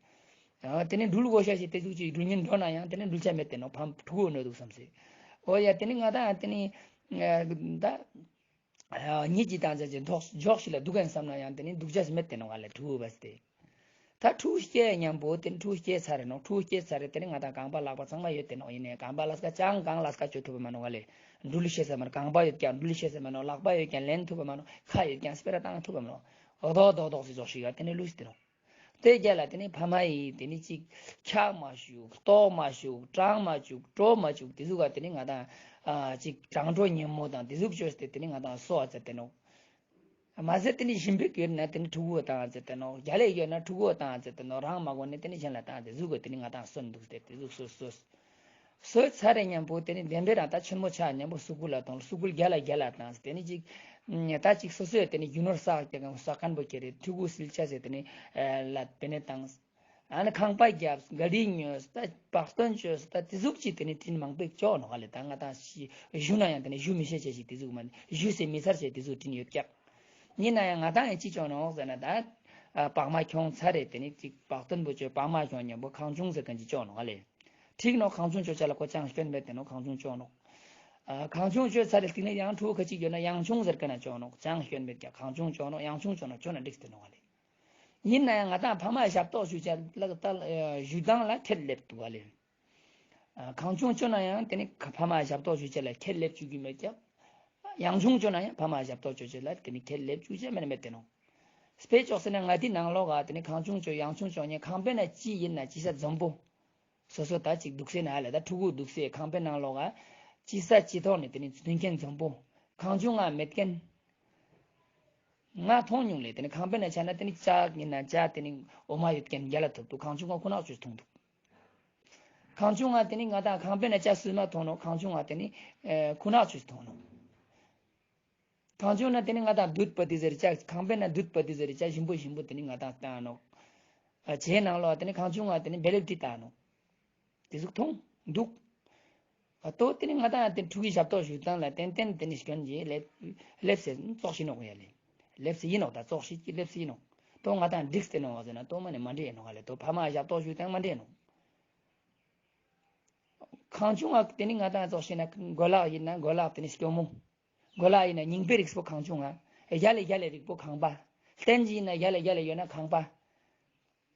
ཨ་དེ་ནི་འགྲུལ་དགོས་ཤ་ཅིག་དེ་ཟུག་ཅིག་འགྲུལ་ཉིན་འགྲོ་ན་ཡང་དེ་ནི་འགྲུལ་ཆ་མེད་དེ་ནོག་ཕ་ཕྲུ་གུ་ནོར་འདུག་བསམ་སེ། འོ་ཡ་དེ་ནི་ང་དང་དེ་ནི་ད། ཉིད་ཀྱི་དང་ཅ་ཅི་འཇོག་ཞིག་ལ་འདུག་གན་བསམ་ན་ཡང་དེ་ནི་འདུག་ཅ་ཞིག་མེད་དེ་ནོག་ལེ། ཕྲུ་གུ་བས་ཏེ། ད་ཕྲུ་གུ་སྐྱེས་མཉམ་པོ་དེ་ནི་ཕྲུ་གུ་སྐྱེས་ཚར་རེ་ནོག། ཕྲུ་གུ་སྐྱེས་ཚར་རེ་དེ་ནི་ང་དང་རྐང་པ་ལག་པ་ཚང་མ་ཡོད་དེ་ནོག། ཡིན་ནའི་རྐང་པ་ལག་ཀ་ཅང་གང་ལག་ཀ་ཅོ་ཐུབ་པ་མ་ནོག་ལེ། འགྲུལ་ཤེས་ས་མ་ནོག། རྐང་པ་ཡོད་ཀྱང་འགྲུལ་ཤེས་ས་མ་ནོག། ལག་པ་ཡོད་ཀྱང་ལེན་ཐུབ་པ་མ་ནོག། ཁ་ཡོད་ཀྱང་སྤེ་ར་བཏང་ཐུབ་པ་མ་ནོག། འོ་དོ་དོ་དོག་སི་ཙོགས་ཤིག་ག་དེ་ནི་ལུས་ཏེ་ནོག། དེ་རྒྱ་ལ་དེ་ནི་ཕ་མ་ཡིས་དེ་ནི་ཅིག་འཁྱག་མ་བཅུག། ལྟོགས་མ་བཅུག། གྲང་མ་བཅུག། དྲོ་མ་བཅུག། དེ་ཟུག་ག་དེ་ནི་ང་དང་ཨ་ཅིག་གྲང་དྲོ་ཉིན་མོ་དང་དེ་ཟུག་བཅོས་ཏེ་དེ་ནི་ང་དང་གསོ་བ་ཙེ་ཏེ་ནོག། མ་ཟད་དེ་ནི་ཞིམ་པའི་གྱོད་ན་དེ་ནི་ཕྲུ་གུ་བཏང་ཙེ་ཏེ་ནོག། རྒྱ་ལས་གྱོད་ན་ཕྲུ་གུ་བཏང་ཙེ་ཏེ་ནོག། རང་མ་གོ་ནི་དེ་ནི་གཞན་ལ་བཏང་དེ་ཟུག་གི་དེ་ནི་ང་དང་གསོན་འདུག་སྟེ་དེ་ཟུག་གསོ་གསོ། སོས་ཚར་རེ་མཉམ་པོ་དེ་ནི་བདེན་པའི་རང་ད་ཆེན་མོ་ཆ་མཉམ་པོ་སུ་གུ་ལ་གཏོང་སུ་གུ་རྒྱ་ལ་རྒྱ་ལ་བཏང་དེ་ནི་ཅིག་ད་ཅིག་སོ་སོས་དེ་ནི་རྒྱུ་ནོར་བསགས་ཀྱང་བསགས་མཁན་པོ་ཁྱེར་རེ་ཕྲུ་གུ་སིལ་ཆ་ཟེར་དེ་ནི་ལ་དེ་ནི་བཏང་། ཨ་ནི་ཁང་པ་རྒྱབ་ག་རི་ཉོས་ད་བག་སྟོན་བཅོས་ད་དེ་ཟུག་ཅིག་དེ་ནི་དྲིན་མང་པོ་ཅོ་ནོག་ལེ། ད་ང་དང་ཞུ་ན་ཡང་དེ་ནི་ཞུ་མི་ཤེས་ཆ་ཞིག་དེ་ཟུག་མ་ནི་ཞུ་སེ་མི་ཚར་ཆ་དེ་ཟུག་དྲིན་ཡོད་ཀྱག། ཡིན་ན་ཡང་ང་དང་ཡང་ཅི་ཅོ་ནོག་ཟེར་ན་ད་ཨ་བག་མ་ཁྱོང་ཚར་རེ་དེ་ནི་ཅིག་བག་སྟོན་པོ་ཅོས་བག་མ་ཁྱོང་མཉམ་པོ་ཁང་ཆུང་ཟེར་མཁན་ཅིག་ཅོ་ནོག་ལེ། འགྲིག་ནོག། གང་བྱུང་ཅོ་ཅེས་ལ་ཁོ་ཅང་སྐྱོན་མེད་དེ་ནོག། གང་བྱུང་ཅོ་ནོག། ཨ་གང་བྱུང་ཅོ་ཚར་རེ་སྟིང་ནེ་ཡང་ཕྲུ་གུ་ཁ་ཅིག་ཡོད་ན་ཡང་བྱུང་ཟེར་ཁན་ཅོ་ནོག། ཅང་སྐྱོན་མེད་ཀྱག། གང་བྱུང་ཅོ་ནོག། ཡང་བྱུང་ཅོ་ནོག། ཅོ་ན་འགྲིག་སྟེ་ནོག་ལེ། ཡིན་ན་ཡང་ང་ཏང་ཕ་མ་ཞབས་ཏོག་ཞུ་ཅེས་ལ་ད་ཞུ་སྟངས་ལ་ཁྱད་ལེབ་འདུག་ག་ལེ། ཨ་གང་བྱུང་ཅོ་ན་ཡང་དེ་ནི་ཕ་མ་ཞབས་ཏོག་ཞུ་ཅེས་ལ་ཁྱད་ལེབ་བཅུག་གི་མེད་ཀྱག། ཡང་བྱུང་ཅོ་ན་ཡང་ཕ་མ་ཞབས་ཏོག་ཅོ་ཅེས་ལ་དེ་ནི་ཁྱད་ལེབ་བཅུག་ཅེས་མེད་མེད་དེ་ནོག། དཔེ་ཅོག་ཟེར་ན་ང་དེ་ནང་ལོགས་ག་དེ་ནི་གང་བྱུང་ཅོ་ཡང་བྱུང་ཅོ་ཉེ་ཁང་པའི་ནང་ཅི་ཡིན་ན་ཅི་ས་འཛོམས་པོ། སོ་སོ་ད་ཅིག་འདུག་སེ་ན་ལ་ད་ཕྲུ་གུ་འདུག་སེ་ཁང་པའི་ནང་ལོགས་ག་ཅི་ས་ཅི་ཐོག་ནས་དེ་ནི་མཐུན་རྐྱེན་འཛོམས་པོ། གང་བྱུང་ང་མེད་མཁན། ང་མཐོང་མྱོང་ལེ། དེ་ནི་ཁང་པའི་ནང་ཆ་ན་དེ་ནི་ཅ་ཡིན་ན་ཅ་དེ་ནི་འོ་མ་ཡོད་མཁན་རྒྱ་ལ་ཐོབ་འདུག། གང་བྱུང་ང་ཁུ་ནག་ཆུ་མཐོང་འདུག། གང་བྱུང་ང་དེ་ནི་ང་ཏང་ཁང་པའི་ནང་ཅ་སུ་མ་མཐོང་ནོག། གང་བྱུང་ང་དེ་ནི་ཨེ་ཁུ་ནག་ཆུ་མཐོང་ནོག། གང་བྱུང་ན་དེ་ནི་ང་ཏང་དུད་པ་དེ་ཟེར་ཅ་ཁང་པའི་ནང་དུད་པ་དེ་ཟེར་ཅ་ཞིམ་པོ་ཞིམ་པོ་དེ་ནི་ང་ཏང་བཏང་ནོག། ཨ་ཇའི་ནང་ལོགས་དེ་ནི་གང་བྱུང་ང་དེ་ནི་བེ་ལེབ་ཏི་བཏང་ནོག། དེ་ཟུག་མཐོང་འདུག། ཨ་ཏོ་དེ་ནི་ང་ཏང་དེ་ཕྲུ་གུའི་ཞབས་ཏོག་ཞུ་སྟངས་ལ་ཏན་ཏན་དེ་ནི་སྐྱོན་གྱི་ལེབ་ལེབ་སེ་ཙོགས་ཤིག་ནོག་ཡ་ལེ། ལེབ་སེ་ཡིན་ནོག། ད་ཙོགས་ཤིག་གི་ལེབ་སེ་ཡིན་ནོག། ཏོ་ང་ཏང་འགྲིག་སྟེ་ནོག་ཟེར་ན་ཏོ་མ་ནི་མ་འགྲིག་ཡིན་ནོག་ལེ། ཏོ་ཕ་མ་ཞབས་ཏོག་ཞུ་སྟངས་མ་འགྲིག་ནོག། གང་བྱུང་ང་དེ་ནི་ང་ཏང་ཙོགས་ཤིག་ན་གོས་ལག་ཡིན་ན་གོས་ལག་དེ་ནི་སྐྱོ་མོ། གོས་ལག་ཡིན་ན་རྙིང་པའི་རིགས་པོ་གང་བྱུང་ང་། རྒྱ་ལེ་རྒྱ་ལེ་རིགས་པོ་ཁང་པ། སྟན་གྱི་ཡིན་ན་རྒྱ་ལེ་རྒྱ་ལེ་ཡོད་ན་ཁང་པ།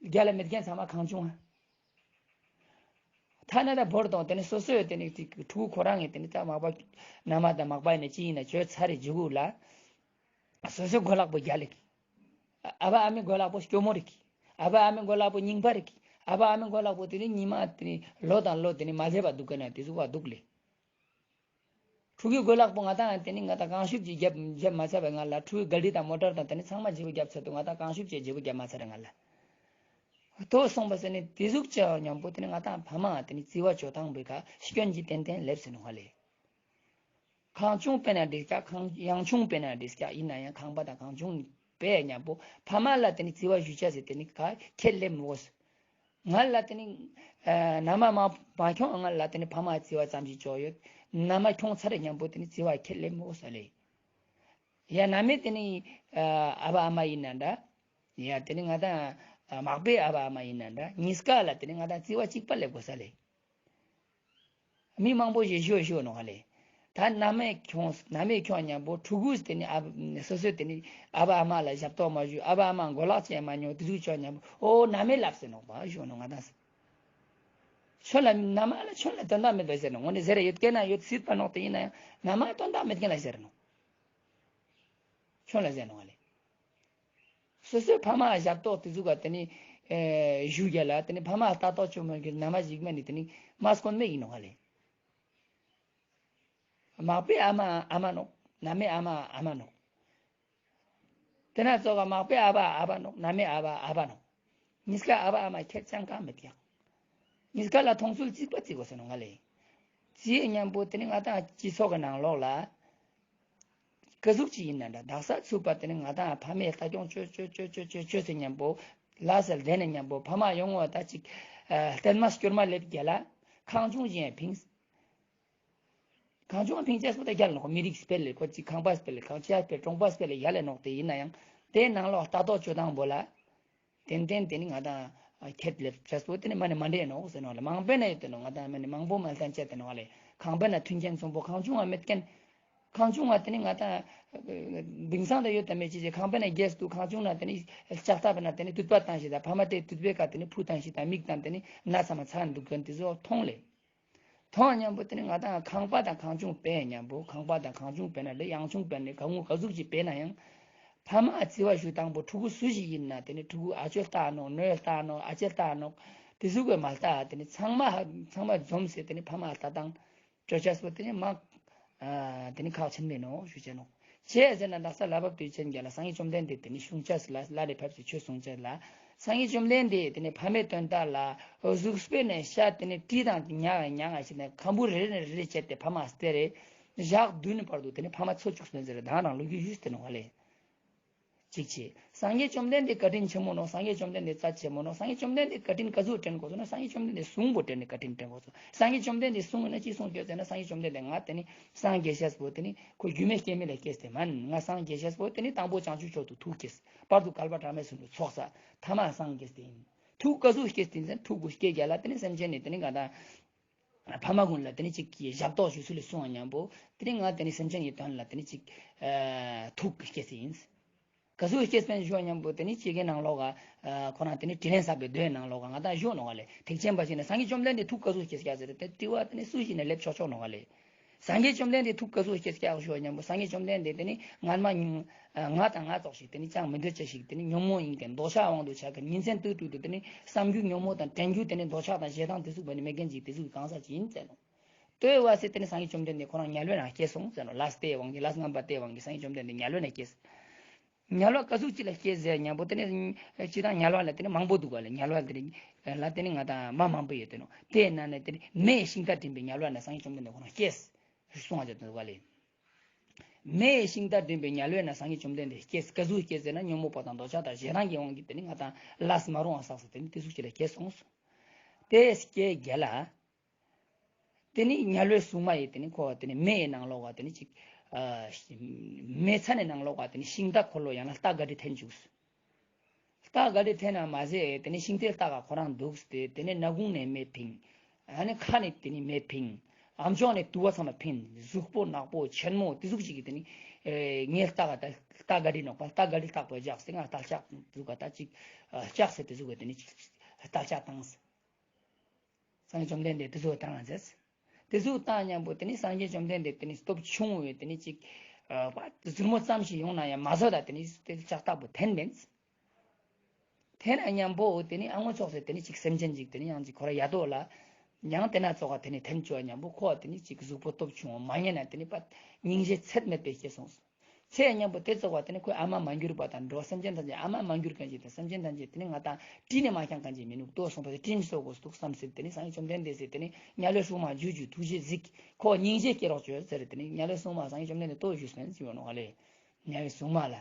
རྒྱ་ལ་མེད་མཁན་ཚང་མ་གང་བྱུང་ང་། ཐ་ན་ད་བོར་དང་དེ་ནི་སོ་སོའི་དེ་ནི་ཕྲུ་གུ་ཁོ་རང་གི་དེ་ནི་ད་མག་པ་མནའ་མ་དང་མག་པ་ཡིན་ན་ཅི་ཡིན་ན་བཅོས་ཚར་རེ་འཇུག་གུ་ལ། སོ་སོའི་གོས་ལག་པོ་རྒྱ་ལེ་གི། ཨ་བ་ཨ་མའི་གོས་ལག་པོ་སྐྱོ་མོ་རེ་གི། ཨ་བ་ཨ་མའི་གོས་ལག་པོ་རྙིང་པ་རེ་གི། ཨ་བ་ཨ་མའི་གོས་ལག་པོ་དེ་ནི་ཉི་མ་དེ་ནི་ལོ་དང་ལོ་དེ་ནི་མ་ལེབ་པ་འདུག་གི་ན་དེ་ཟུག་པ་འདུག་ལེ། ཕྲུ་གུའི་གོས་ལག་པོ་ང་ཏང་དེ་ནི་ང་ཏང་གང་ཤུབས་ཀྱི་རྒྱབ་རྒྱབ་མ་ཚར་བའི་ང་ལ་ཕྲུ་གུའི་ག་ལི་དང་མོ་ཊར་དང་དེ་ནི་ཚང་མ་བརྗེ་པོ་རྒྱབ་ཚར་དུས་ང་ཏང་གང་ཤུབས་ཀྱི་བརྗེ་པོ་རྒྱབ་མ་ཚར་རེ་ང་ལ། ཏོ་སོང་པ་ཟེར་ནི་དེ་ཟུག་ཅི་མཉམ་པོ་དེ་ནི་ང་ཏང་ཕ་མ་དེ་ནི་བརྩི་བ་ཅོ་སྟངས་པོའི་ཁ་སྐྱོན་གྱི་ཏན་ཏན་ལེབ་སེ་ནོག་ཧ་ལེ། གང་བྱུང་དཔེར་ན་འགྲིག་ཀྱག། གང་ཡང་བྱུང་དཔེར་ན་འགྲིག་ཀྱག། ཡིན་ན་ཡང་ཁང་པ་དང་གང་བྱུང་དཔེ་མཉམ་པོ་ཕ་མ་ལ་དེ་ནི་བརྩི་བ་ཞུ་ཅེས་སི་དེ་ནི་ཁ་ཁྱད་ལེབ་མི་དགོས། ང་ལ་དེ་ནི་ཨ་མནའ་མ་མ་མ་ཁྱོང་། ང་ལ་དེ་ནི་ཕ་མ་བརྩི་བ་ཙམ་ཞིག་ཅོ་ཡོད། མནའ་མ་ཁྱོང་ཚར་རེ་མཉམ་པོ་དེ་ནི་བརྩི་བ་ཁྱད་ལེབ་མི་དགོས་ས་ལེ། ཡ་མནའ་མའི་དེ་ནི་ཨ་ཨ་བ་ཨ་མ་ཡིན་ན་འདྲ། ཡ་དེ་ནི་ང་ཏང་ཨ་མག་པའི་ཨ་བ་ཨ་མ་ཡིན་ན་འདྲ། གཉིས་ཀ་ལ་དེ་ནི་ང་ཏང་བརྩི་བ་གཅིག་པ་ལེབ་དགོས་ས་ལེ། མི་མང་པོ་ཞིག་ཞུ་ཞུ་ནོག་ཧ་ལེ། ད་མནའ་མས་ཁྱོང་མནའ་མས་ཁྱོང་མཉམ་པོ་ཕྲུ་གུས་དེ་ནི་ཨ་སོ་སོས་དེ་ནི་ཨ་བ་ཨ་མ་ལ་ཞབས་ཏོག་མ་ཞུ། ཨ་བ་ཨ་མ་གོས་ལག་ཅན་མ་ཉོ། དེ་ཟུག་ཅོ་མཉམ་པོ་འོ་མནའ་མས་ལབ་སེ་ནོག་པ་ཞུ་ནོག་ང་ཏང་། ཁྱོད་ལ་མནའ་མ་ལ་ཁྱོད་ལ་དོན་དག་མེད་པ་ཟེར་ནོག། འོ་ནི་ཟེར་རེ་ཡོད་མཁན་ན་ཡོད་སྲིད་པ་ནོག། དེ་ཡིན་ན་ཡང་མནའ་མ་དོན་དག་མེད་མཁན་ལ་ཟེར་ནོག། ཁྱོད་ལ་ཟེར་ནོག་ཧ་ལེ། སོ་སོའི་ཕ་མ་ཞབས་ཏོག་དེ་ཟུག་ག་དེ་ནི་ཨེ་ཞུ་རྒྱ་ལ་དེ་ནི་ཕ་མ་ལྟ་རྟོག་ཅོ་མི་དགོས་མནའ་མ་ཞིག་མ་ནི་དེ་ནི་མ་སྐོན་མེད་ཡིན་ནོག་ཧ་ལེ། མག་པའི་ཨ་མ་ཨ་མ་ནོག། མནའ་མའི་ཨ་མ་ཨ་མ་ནོག། དེ་ན་ཙོགས་ག་མག་པའི་ཨ་བ་ཨ་བ་ནོག། མནའ་མའི་ཨ་བ་ཨ་བ་ནོག། གཉིས་ཀ་ཨ་བ་ཨ་མ་ཁྱད་ཅང་གང་མེད་ཀྱག། གཉིས་ཀ་ལ་མཐོང་ཚུལ་གཅིག་པ་བརྩི་དགོས་ས་ནོག་ང་ལེ། བརྩི་མཉམ་པོ་དེ་ནི་ང་ཏང་སྤྱི་ཚོགས་ཀྱི་ནང་ལོགས་ལ་ཀ་ཟུག་ཅིག་ཡིན་ན་འདྲ། དག་ས་ཚུགས་པ་དེ་ནི་ང་ཏང་ཕ་མས་ལྟ་སྐྱོང་ཅོ་ཅོ་ཅོ་ཅོ་ཅོ་ཅོ་ཟེར་མཉམ་པོ་ལ་སལ་དེ་ནི་མཉམ་པོ་ཕ་མ་ཡོང་བ་ད་ཅིག་ཨ་སྟན་མ་སྐྱོར་མ་ལེབ་རྒྱ་ལ་གང་བྱུང་ཞིག་ཕིངས། གང་བྱུང་ཕིང་ཅེས་པོ་ད་རྒྱལ་ནོག། མི་རིགས་སྤེལ་ལེ་ཁོ་ཅིག་ཁང་པ་སྤེལ་ལེ་གང་ཅི་ཡ་སྤེལ་གྲོང་པ་སྤེལ་ལེ་རྒྱལ་ལེ་ནོག། དེ་ཡིན་ན་ཡང་དེའི་ནང་ལོགས་ལྟ་རྟོག་ཅོ་སྟངས་པོ་ལ་ཏན་ཏན་དེ་ནི་ང་ཏང་ཁྱད་ལེབ་ཅེས་པོ་དེ་ནི་མ་ནི་མ་འདྲེས་ནོག་ཟེར་ནོག་ལེ། མང་པོའི་ནང་ཡོད་དེ་ནོག། ང་ཏང་མ་ནི་མང་པོ་མ་ལྟན་ཅེས་དེ་ནོག་ལེ། ཁང་པའི་ནང་མཐུན་རྐྱེན་ཚང་པོ་གང་བྱུང་བ་མེད་མཁན། གང་བྱུང་བ་དེ་ནི་ང་ཏང་དེང་སང་དུ་ཡོད་དམ་མེད་ཅི་ཅི་ཁང་པའི་ནང་རྒྱས་འདུག། གང་བྱུང་ན་དེ་ནི་ལྕགས་ཐག་པའི་ནང་དེ་ནི་དུད་པ་བཏང་ཞིག་དང་ཕ་མ་དེ་དུད་པའི་ཀ་དེ་ནི་ཕུ་བཏང་ཞིག་དང་མིག་དང་དེ་ནི་སྣ་ཚང་མ་ཚང་འདུག་མཁན་དེ་ཚོ་མཐོང་ལེ། མཐོང་མཉམ་པོ་དེ་ནི་ང་ཏང་ཁང་པ་དང་གང་བྱུང་སྤེལ་མཉམ་པོ་ཁང་པ་དང་གང་བྱུང་སྤེལ་ན་ལེ་ཡང་བྱུང་སྤེལ་ནི་ག་ངུ་ག་ཟུག་ཅིག་སྤེལ་ན་ཡང་ཕ་མ་བརྩི་བ་ཞུ་སྟངས་པོ་ཕྲུ་གུ་སུ་ཞིག་ཡིན་ན་དེ་ནི་ཕྲུ་གུ་ཨ་ཅོ་ལྟ་ནོག། ནོ་ལྟ་ནོག། ཨ་ཅེ་ལྟ་ནོག། དེ་ཟུག་གི་མ་ལྟ་དེ་ནི་ཚང་མ་ཚང་མ་འཛོམས་སེ་དེ་ནི་ཕ་མ་ལྟ་སྟངས་ཅོ་ཅེས་པོ་དེ་ནི་མ་ཨ་དེ་ནི་ཁག་ཆེན་མེད་ནོག་ཞུ་ཅེས་ནོག། ཅི་ཟེར་ན་དག་ས་ལྷ་བབས་དུས་ཆེན་རྒྱལ་ལ་སངས་རྒྱས་བཅོམ་ལྡན་འདས་དེ་ནི་གསུང་ཅེས་ལ་ལ་རེ་ཕེབས་སེ་ཆོས་གསུང་ཅེས་ལ་སངས་རྒྱས་བཅོམ་ལྡན་འདས་དེ་ནི་ཕ་མའི་དོན་དག་ལ་གཟུགས་པོའི་ནས་ཤ་དེ་ནི་དྲི་དང་ཉག་ཉག་ཞིག་ནས་ཁམ་བུ་རེ་རེ་རེ་རེ་བྱས་ཏེ་ཕ་མ་སྟེར་རེ་ཞག་བདུན་བར་དུ་དེ་ནི་ཕ་མ་འཚོ་བཅུག་སོང་ཟེར་རེ་དང་རང་ལོ་རྒྱུས་ཞུས་ཏེ་ནོག་ལེ། གཅིག་བྱས། སངས་རྒྱས་བཅོམ་ལྡན་འདས་བཀའ་དྲིན་ཆེན་མོ་ནོག། སངས་རྒྱས་བཅོམ་ལྡན་འདས་རྩ་ཆེན་མོ་ནོག། སངས་རྒྱས་བཅོམ་ལྡན་འདས་བཀའ་དྲིན་ག་ཟུག་དྲན་དགོས་སོ་ན་སངས་རྒྱས་བཅོམ་ལྡན་འདས་གསུང་པོ་དྲན་ནས་བཀའ་དྲིན་དྲན་དགོས་སོ། སངས་རྒྱས་བཅོམ་ལྡན་འདས་གསུང་ན་ཅི་གསུང་སྐྱོ་ཟེར་ན་སངས་རྒྱས་བཅོམ་ལྡན་འདས་ང་དེ་ནི་སངས་རྒྱས་ཤེས་པོ་དེ་ནི་ཁོ་རྒྱུད་སྨད་སྐྱེ་མེད་ལས་སྐྱེས་ཏེ་མན། ང་སངས་རྒྱས་ཤེས་པོ་དེ་ནི་དང་པོ་བྱང་ཆུབ་མཆོག་ཏུ་ཐུགས་སྐྱེས། བར་དུ་བསྐལ་པ་གྲངས་མེད་གསུམ་དུ་ཚོགས་བསགས། ཐ་མ་སངས་རྒྱས་ཏེ་ཡིན། ཐུགས་ག་ཟུག་སྐྱེས་ཏེ་ཡིན་ཟེར་ན་ཐུགས་པོ་སྐྱེ་རྒྱ་ལ་དེ་ནི་སེམས་ཅན་ནི་དེ་ནི་ང་དང་། ཕ་མ་གུན་ལ་དེ་ནི་ཅིག་གི་ཞབས་ཏོག་ཞུ་ཚུལ་ལ་སོང་བ་ཉམ་པོ་དེ་ནི་ང་དེ་ནི་སེམས་ཅན་གྱི་དོན་ལ་དེ་ནི་ཅིག་ཨ་ཐུགས་སྐྱེས་ཡིན། ག་ཟུག་སྐྱེས་པ་ཞུ་བ་ཉམ་པོ་དེ་ནི་ཅིག་གི་ནང་ལོགས་ཀ་ཁོ་རང་དེ་ནི་དྲིན་ལན་བསབ་པའི་མདོའི་ནང་ལོགས་ཀ་ང་དང་ཞུ་ནོག་ལེ། ཐེག་ཆེན་པ་ཞིག་ན་སངས་རྒྱས་བཅོམ་ལྡན་འདས་ཐུགས་ག་ཟུག་སྐྱེས་ཀྱག་ཟེར་ཏེ་དྲི་བ་དེ་ནི་སུ་ཞིག་ན་ལེབ་ཆོག་ཆོག་ནོག་ལེ། སངས་རྒྱས་བཅོམ་ལྡན་འདས་ཐུགས་ག་ཟུག་སྐྱེས་ཀྱག་ཞུ་བ་ཉམ་པོ་སངས་རྒྱས་བཅོམ་ལྡན་འདས་དེ་ནི་ང་མ་ང་དང་ང་ཙོགས་ཤིག་དེ་ནི་ཅང་མི་འདོད་ཅེས་ཤིག་དེ་ནི་ཉོན་མོངས་ཡིན་མཁན་འདོད་ཆགས་དབང་དུ་ཆ་མཁན་ཉིན་མཚན་དུས་དྲུག་ཏུ་དེ་ནི་བསམ་རྒྱུ་ཉོན་མོངས་དང་དྲན་རྒྱུ་དེ་ནི་འདོད་ཆགས་དང་ཞེ་སྡང་དེ་ཟུག་པ་ནི་མེད་མཁན་ཅིག་དེ་ཟུག་གང་ཟག་ཅིག་ཡིན་ཟེར་ནོག། དེ་བ་སེ་དེ་ནི་སངས་རྒྱས་བཅོམ་ལྡན་འདས་ཁོ་རང་དམྱལ་བའི་ནང་སྐྱེས་སོང་ཟེར་ནོག། ལས་དེའི་དབང་གིས་ལས་ངན་པ་དེའི་དབང་གིས་སངས་རྒྱས་བཅོམ་ལྡན་འདས་དམྱལ་བའི་ནང་སྐྱེས། དམྱལ་བ་ག་ཟུག་ཅིག་ལ་སྐྱེས་ཟེར་ཉམ་པོ་དེ་ནི་ཅི་དང་དམྱལ་བ་ལ་དེ་ནི་མང་པོ་འདུག་ག་ལེ། དམྱལ་བ་དེ་ནི་ལ་དེ་ནི་ང་དང་མ་མང་པོ་ཡོད་དེ་ནོག། དེའི་ནང་ནས་དེ་ནི་མེའི་ཤིང་རྟ་འདྲེན་པའི་དམྱལ་བ་ན་སངས་རྒྱས་བཅོམ་ལྡན་འདས་ཁོ་རང་སྐྱེས་གསུང་བ་ཅིག་འདུག་ག་ལེ། མེའི་ཤིང་རྟ་འདྲེན་པའི་དམྱལ་བ་ན་སངས་རྒྱས་བཅོམ་ལྡན་འདས་སྐྱེས། ག་ཟུག་སྐྱེས་ཟེར་ན་ཉོན་མོངས་པ་དང་འདོད་ཆགས་དང་ཞེ་སྡང་གི་དབང་གིས་དེ་ནི་ང་དང་ལས་མ་རུང་བ་བསགས་སེ་དེ་ནི་དེ་ཟུག་ཅིག་ལ་སྐྱེས་སོང་། དེ་སྐྱེས་རྒྱ་ལ། དེ་ནི་དམྱལ་བའི་སྲུང་མ་ཡིས་དེ་ནི་ཁོ་དེ་ནི་མེའི་ནང་ལོགས་ཀ་དེ་ནི་ཅིག་ཨ་མེ་ཚན་ནི་ནང་ལོགས་ཀ་དེ་ནི་ཤིང་རྟ་འཁོར་ལོ་ཡང་ན་རྟ་ག་དྲི་འཐེན་བཅུག། རྟ་ག་དྲི་འཐེན་ན་མ་ཟད་དེ་ནི་ཤིང་རྟའི་རྟ་ག་ཁོ་རང་འདུག་སྟེ་དེ་ནི་སྣ་ཁུང་ནས་མེ་ཕིང་། ཨ་ནི་ཁ་ནས་དེ་ནི་མེ་ཕིང་། ཨམ་ཅོག་ནས་དུ་བ་ཚང་མ་ཕིང་། གཟུགས་པོ་ནག་པོ་ཆེན་མོ་དེ་ཟུག་ཅིག་གི་དེ་ནི་ངའི་རྟ་ག་ད་རྟ་ག་དྲི་ནོག་པ་རྟ་ག་དྲི་ལྟག་པོ་བཞག་སྟེ་ང་རྟ་ལྕག་དེ་ཟུག་ག་ད་ཅིག་ལྕགས་སེ་དེ་ཟུག་གི་དེ་ནི་ཅིག་རྟ་ལྕག་བཏང་། སངས་རྒྱས་བཅོམ་ལྡན་འདས་དེ་ཟུག་བཏང་ཟེར། དེ་ཟུག་བཏང་ཉམ་པོ་དེ་ནི་སངས་རྒྱས་བཅོམ་ལྡན་འདས་དེ་ནི་སྟོབས་ཆུང་བས་དེ་ནི་ཅིག་ཟུར་མོ་ཙམ་ཞིག་ཡོང་ན་ཡང་མ་བཟོད་ད་དེ་ནི་དེ་ལྕགས་ལྟག་པོ་འཐེན་པས། འཐེན་ན་ཉམ་པོ་དེ་ནི་ཨ་ངོ་ཙོགས་སེ་དེ་ནི་ཅིག་སེམས་ཅན་ཅིག་དེ་ནི་ཡང་ཅིག་ཁོ་ར་ཡ་དོ་ལ་ཡང་དེ་ན་ཙོགས་ཀ་དེ་ནི་འཐེན་བཅུག་ཉམ་པོ་ཁོ་དེ་ནི་ཅིག་གཟུགས་པོ་སྟོབས་ཆུང་བ་མ་ཉན་ན་དེ་ནི་པ་སྙིང་རྗེ་ཚད་མེད་པའི་སྐྱེས་སོང་། ཚེ་ཉམ་པོ་དེ་ཙོགས་པ་དེ་ནི་ཁོའི་ཨ་མ་མ་གྱུར་པ་དང་འགྲོ་སེམས་ཅན་ཐམས་ཅད་ཨ་མ་མ་གྱུར་མཁན་ཅིག་དང་སེམས་ཅན་ཐམས་ཅད་དེ་ནི་ང་དང་དྲིན་ནི་མ་བསྐྱངས་མཁན་ཅིག་མི་ནུག་ཏོ་སོང་པ་དེ་དྲིན་གཟོ་དགོས་འདུག་བསམ་སེ་དེ་ནི་སངས་རྒྱས་བཅོམ་ལྡན་འདས་སེ་དེ་ནི་དམྱལ་བའི་སྲུང་མ་ཇུ་ཇུ་ཐུགས་རྗེས་གཟིགས་ཁོ་སྙིང་རྗེ་སྐྱེ་རོགས་བྱོས་ཟེར་དེ་ནི་དམྱལ་བའི་སྲུང་མ་སངས་རྒྱས་བཅོམ་ལྡན་འདས་ལྟོས་ཞུས་པས་ཟེར་ནོག་ལེ། དམྱལ་བའི་སྲུང་མ་ལ་